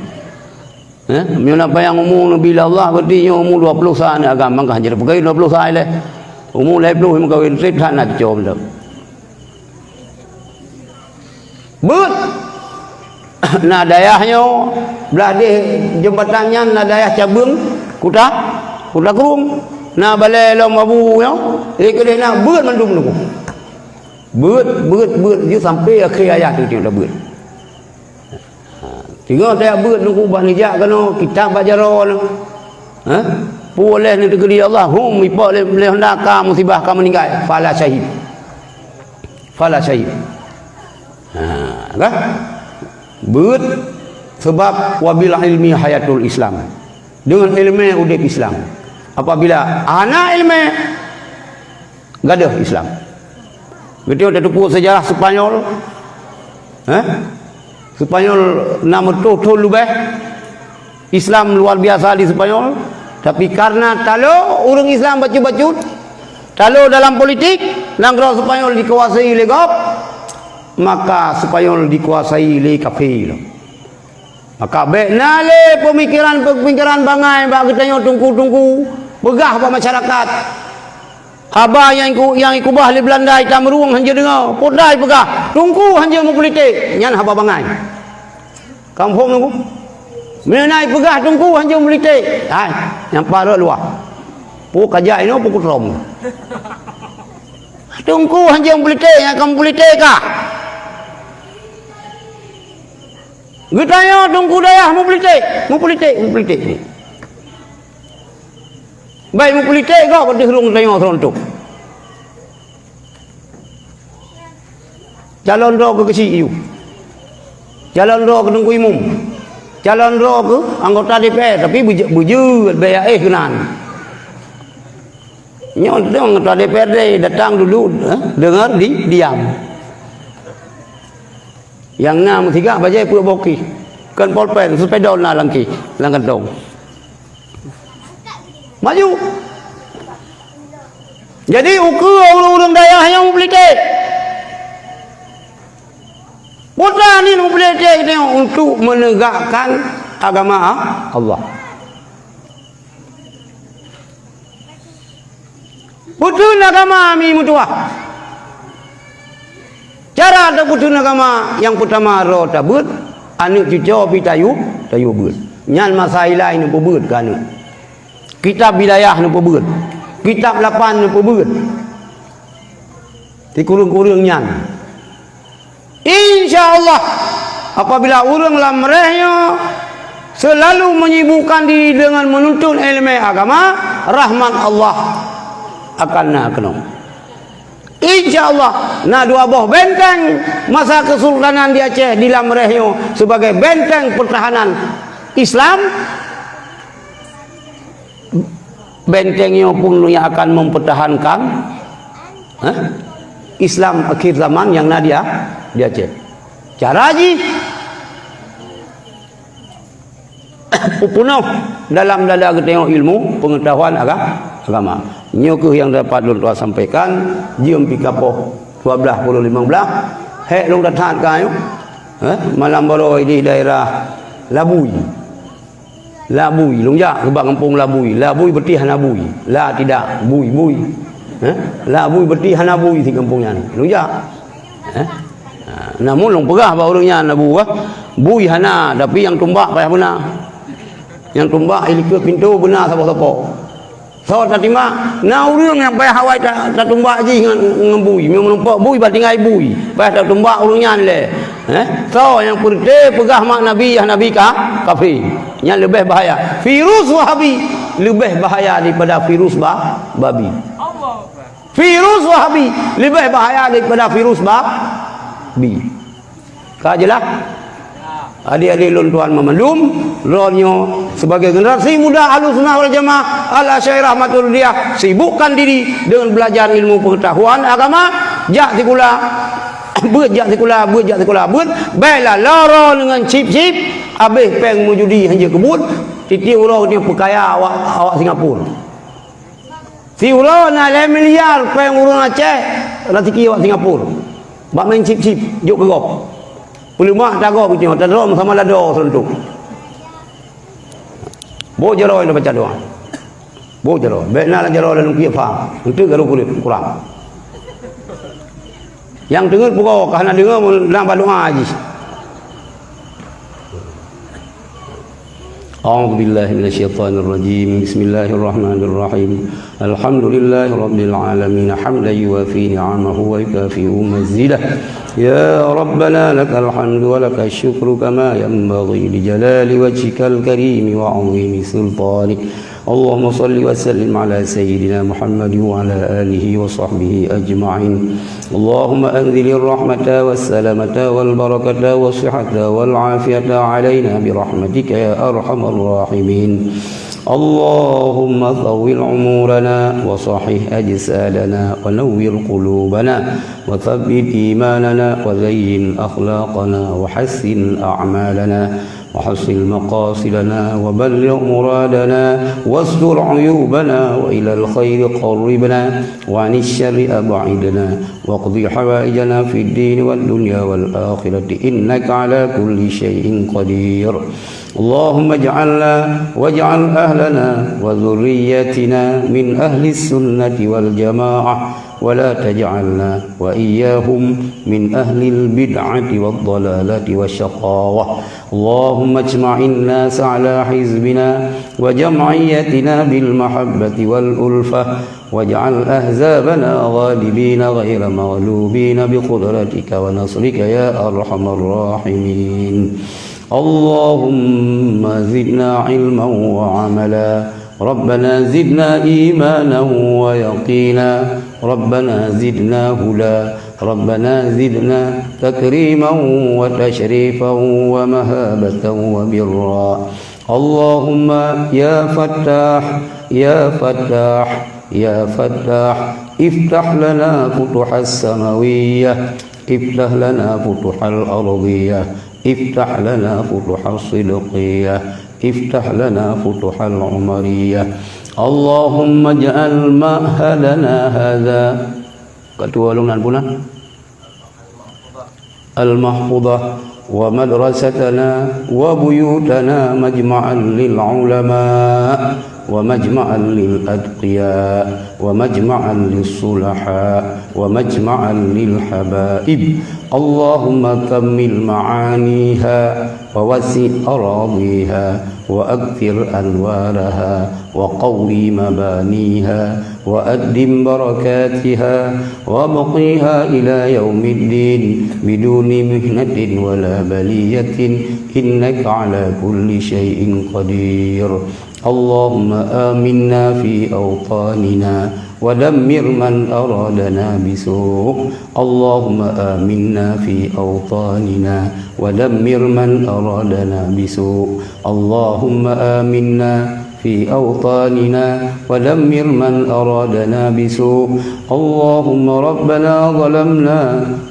Eh, meunyoe na panyang umu neubi lé Allah, berarti nyoe umu dua ploh sa aneuk agam, mangka hanjeuet peukawen dua ploh sa ilée. Umu lhèe ploh meukawen, trép that na cucoe lom. Beuet. Na dayah nyoe, blah deh jeumbatan nyan na dayah cabeueng Kuta, Kuta Krueng. Na balèe lom Abu nyoe, eh, keudeh na beuet mandum nyoe. Beuet, beuet, beuet, jeuet sampoe akhé hayat teuh beuet. Ha, teungoh tajak beuet nyoe bah neujak keunoe kitab bak jaroe nyoe. Ha? Peue lheueh neuteukeudi Allah, hum, ipok lé, lé honda ka musibah ka meuninggai, fala syahid. Fala syahid. Ha, kan? Beuet sebab wabil ilmi hayatul Islam. Dengan ilmu udeb Islam. Apabila hana ilmu, gadoh Islam. Beutôi tateupeue sejarah Spanyol. Eh? Spanyol enam ratus thon leubeh. Islam luar biasa di Spanyol, tapi karena talo ureueng Islam bacut-bacut, talo dalam politik, nanggroe Spanyol dikuasai lé gob, maka Spanyol dikuasai lé kafé lom. Maka bék na lé peumikiran-peumikiran bangai bak geutanyoe teungku-teungku, peugah bak masyarakat. Haba nyang iku-, nyang ikeubah lé Beulanda i Tamrueng hanjeuet deungoe, peue dai peugah, teungku hanjeuet meupolitik, nyan haba bangai. Ka muphom Teungku? Meunyoe na ipeugah teungku hanjeuet meupolitik, hai, nyan parot luwah. Peue kajak inoe peue kutrom. Teungku hanjeuet meupolitik, nyan ka meupolitik kah? Geutanyoe teungku dayah meupolitik, meupolitik, meupolitik. Bék meupolitik gob ateueh rhueng tanyoe seureuntôh. Calon droe keu keuchik yue. Calon droe keu teungku imum. Calon droe keu anggota D P R, tapi beujeuet, beujeuet bèk éh keunan. Nyoe dong anggota D P R D datang dulu, eh, deungon di, diam. Nyang na meusigak bajèe peuet boh kih. Kon polpen, seupedol na lam kih, lam kantong. Maju. Jadi, ukeue ureueng-ureueng dayah nyang meupolitik. Peue teuma nyan meupolitik nyoe untuk menegakkan agama Allah. Peuteun agama mi meutuwah. Cara tapeuteun agama nyang peutama droe tabeuet, aneuk cucoe pi tayue, tayue beuet. Nyan masa ilai neupeubeuet keu aneuk. Kitab wilayah neupeubeuet. Kitab lapan neupeubeuet. Sikureueng-kureueng nyan. Insya Allah, apabila ureueng lam réh nyoe seulalu menyibukkan diri deungon meununtut iéleumé agama, rahmat Allah akan na keunoe. Insya Allah, na dua boh benteng masa keusultanan di Aceh di lam réh nyoe sebagai benteng pertahanan Islam. Benteng nyoe pun nyang akan mempertahankan, eh, Islam akhir zaman nyang na di A-, di Aceh. Cara jih, peupunoh dalam dada geutanyoe ilmu pengetahuan aga-, agama. Nyoe kheueh nyang dapat lôn tuan sampaikan, jeuem pih ka poh dua belas pukul lima belas, hék lôn that-that ka nyoe. Eh, malam baroe di daerah Labui. Labui, lôn jak keu bak gampông Labui. Labui beutih hana bui. La tidak, bui, bui. Eh? Labui beutih hana bui si gampông nyan. Lôn jak. Eh? Ha, namun lôn peugah bak ureueng nyan Labui, eh, bui hana, tapi nyang tumbak payah beuna. Nyang tumbak i likot pintoe beuna sapo-sapo. Soe tatimbak, na ureueng nyang payah awai ta-, tatumbak jih ngon, ngon bui. Meunyoe meurumpok bui, bah tinggai bui. Payah tatumbak ureueng nyan lé. Eh? Soe nyang peureuté peugah mak Nabi, yah Nabi ka, kafé. Nyan leubeh bahaya. Virus Wahabi leubeh bahaya daripada virus ba-, babi. Virus Wahabi leubeh bahaya daripada virus ba-, bi. Ka jeulaih? Adik-adik lôn tuan meumandum, lôn nyoe sebagai generasi muda Ahlussunnah wal Jamaah Al-Asy'ariyah Maturidiyah, sibukkan diri dengan belajar ilmu pengetahuan agama, jak sikula, beuet jak sikula, beuet jak sikula, beuet, bèk lah loro deungon chip-chip, habéh péng meujudi hanjeuet keubuet, tiep-tiep uroe geutanyoe peukaya awak, awak Singapura. Siuroe na lhèe miliar péng ureueng Aceh, raseuki awak Singapura. Bak main chip-chip, jok keu gob. Peuleumah tagob geutanyoe, tadrom sama lado seureuntôk. Boh jaroe na baca doa. Boh jaroe. Bèk na jaroe lam kitab paham. Eunteuk garu kulét kurang. Nyang teungeut pugoe ka hana deungoe lam bak doa jih. أعوذ بالله من الشيطان الرجيم. بسم الله الرحمن الرحيم. الحمد لله رب العالمين، حمدا يوافي نعمه ويكافئ مزيده. يا ربنا لك الحمد ولك الشكر كما ينبغي لجلال وجهك الكريم وعظيم سلطانك. اللهم صل وسلم على سيدنا محمد وعلى آله وصحبه أجمعين. اللهم أنزل الرحمة والسلامة والبركة والصحة والعافية علينا برحمتك يا أرحم الراحمين. اللهم طول عمورنا وصحح أجسادنا ونور قلوبنا وثبت إيماننا وزين أخلاقنا وحسن أعمالنا وحصل مقاصدنا وبلغ مرادنا واستر عيوبنا وإلى الخير قربنا وعن الشر أبعدنا واقض حوائجنا في الدين والدنيا والآخرة إنك على كل شيء قدير. اللهم اجعلنا واجعل أهلنا وذرياتنا من أهل السنة والجماعة ولا تجعلنا وإياهم من أهل البدعة والضلالة والشقاوة. اللهم اجمع الناس على حزبنا وجمعيتنا بالمحبة والألفة، واجعل أحزابنا غالبين غير مغلوبين بقدرتك ونصرك يا أرحم الراحمين. اللهم زدنا علما وعملا. ربنا زدنا إيمانا ويقينا. ربنا زدنا هدى. ربنا زدنا تكريما وتشريفا ومهابة وبرا. اللهم يا فتاح، يا فتاح، يا فتاح، افتح لنا فتوح السماوية، افتح لنا فتوح الأرضية، افتح لنا فتوح الصدقية، افتح لنا فتوح العمرية. اللهم اجعل معهدنا هذا، ka tuwoe lôn nan bunan, المحفظة ومدرستنا وبيوتنا مجمعا للعلماء ومجمعا للأتقياء ومجمعا للصلحاء ومجمعا للحبائب. اللهم كمل معانيها ووسع أراضيها وأكثر أنوارها وقو مبانيها وأدم بركاتها وأبقها إلى يوم الدين بدون محنة ولا بلية إنك على كل شيء قدير. اللهم آمنا في أوطاننا ودمر من أرادنا بسوء. اللهم آمنا في أوطاننا ودمر من أرادنا بسوء. اللهم آمنا في أوطاننا ودمر من أرادنا بسوء. اللهم ربنا ظلمنا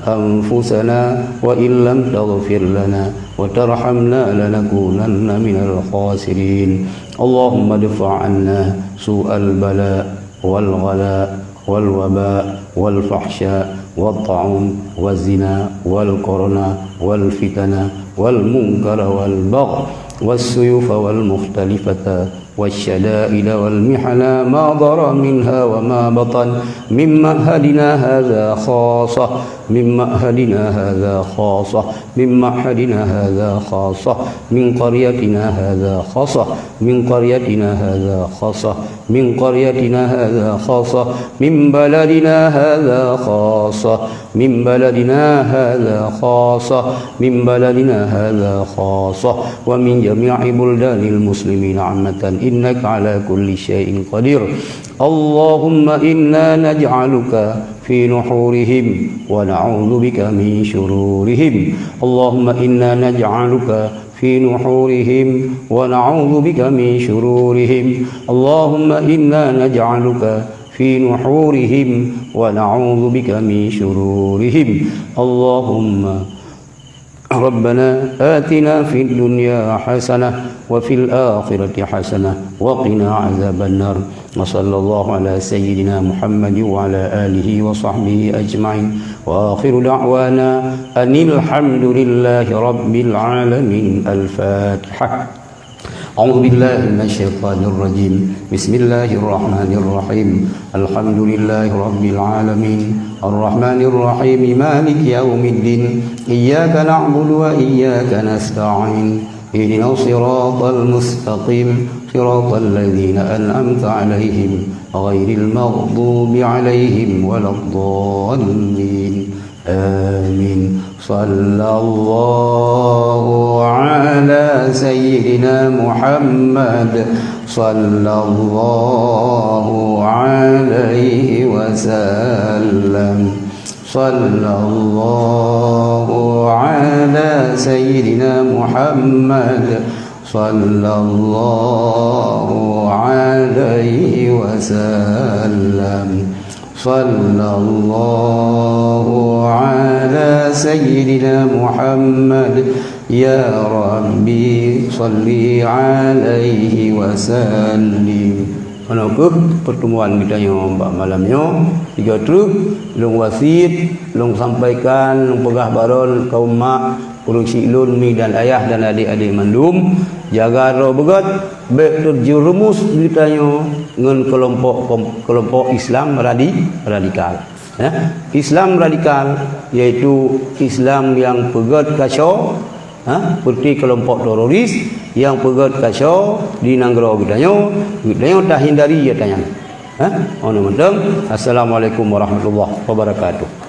أنفسنا وإن لم تغفر لنا وترحمنا لنكونن من الخاسرين. اللهم ادفع عنا سوء البلاء والغلاء والوباء والفحشاء والطاعون والزنا والكورونا والفتن والمنكر والبغي والسيوف والمختلفة والشدائد والمحن ما ظهر منها وما بطن من معهدنا هذا خاصة، من معهدنا هذا خاصة، من معهدنا هذا خاصة، من قريتنا هذا خاصة، من قريتنا هذا خاصة، من قريتنا هذا خاصة، من بلدنا هذا خاصة، من بلدنا هذا خاصة، من بلدنا هذا خاصة، ومن جميع بلدان المسلمين عامة، إنك على كل شيء قدير. اللهم إنا نجعلك في نحورهم ونعوذ بك من شرورهم. اللهم إنا نجعلك في نحورهم ونعوذ بك من شرورهم. اللهم إنا نجعلك في نحورهم ونعوذ بك من شرورهم. اللهم ربنا آتنا في الدنيا حسنة وفي الآخرة حسنة وقنا عذاب النار. وصلى الله على سيدنا محمد وعلى آله وصحبه أجمعين. وآخر دعوانا أن الحمد لله رب العالمين. الفاتحة. أعوذ بالله من الشيطان الرجيم. بسم الله الرحمن الرحيم. الحمد لله رب العالمين. الرحمن الرحيم. مالك يوم الدين. إياك نعبد وإياك نستعين. اهدنا الصراط المستقيم. صراط الذين أنعمت عليهم غير المغضوب عليهم ولا الضالين. آمين. صلى الله على سيدنا محمد. صلى الله عليه وسلم. صلى الله على سيدنا محمد. صلى الله عليه وسلم. صلى الله على سيدنا محمد. يا ربي صل عليه وسلم. Meunan kheueh pertemuan geutanyoe bak malam nyoe. Sigoe treuk lôn wasiet, lôn sampaikan, lôn peugah baron keu mak, ureueng syik lôn, mi dan ayah dan adék-adék mandum, jaga droe beugét, bék teujeureumus geutanyoe ngon keulompok, keulompok Islam radi-, radikal. Ya, Islam radikal yaitu Islam nyang peugét kasoe, ha, seperti keulompok teroris nyang peugét kasoe di nanggroe geutanyoe, geutanyoe tahindari geutanyoe. Ha? Oh, mantong. Assalamualaikum warahmatullahi wabarakatuh.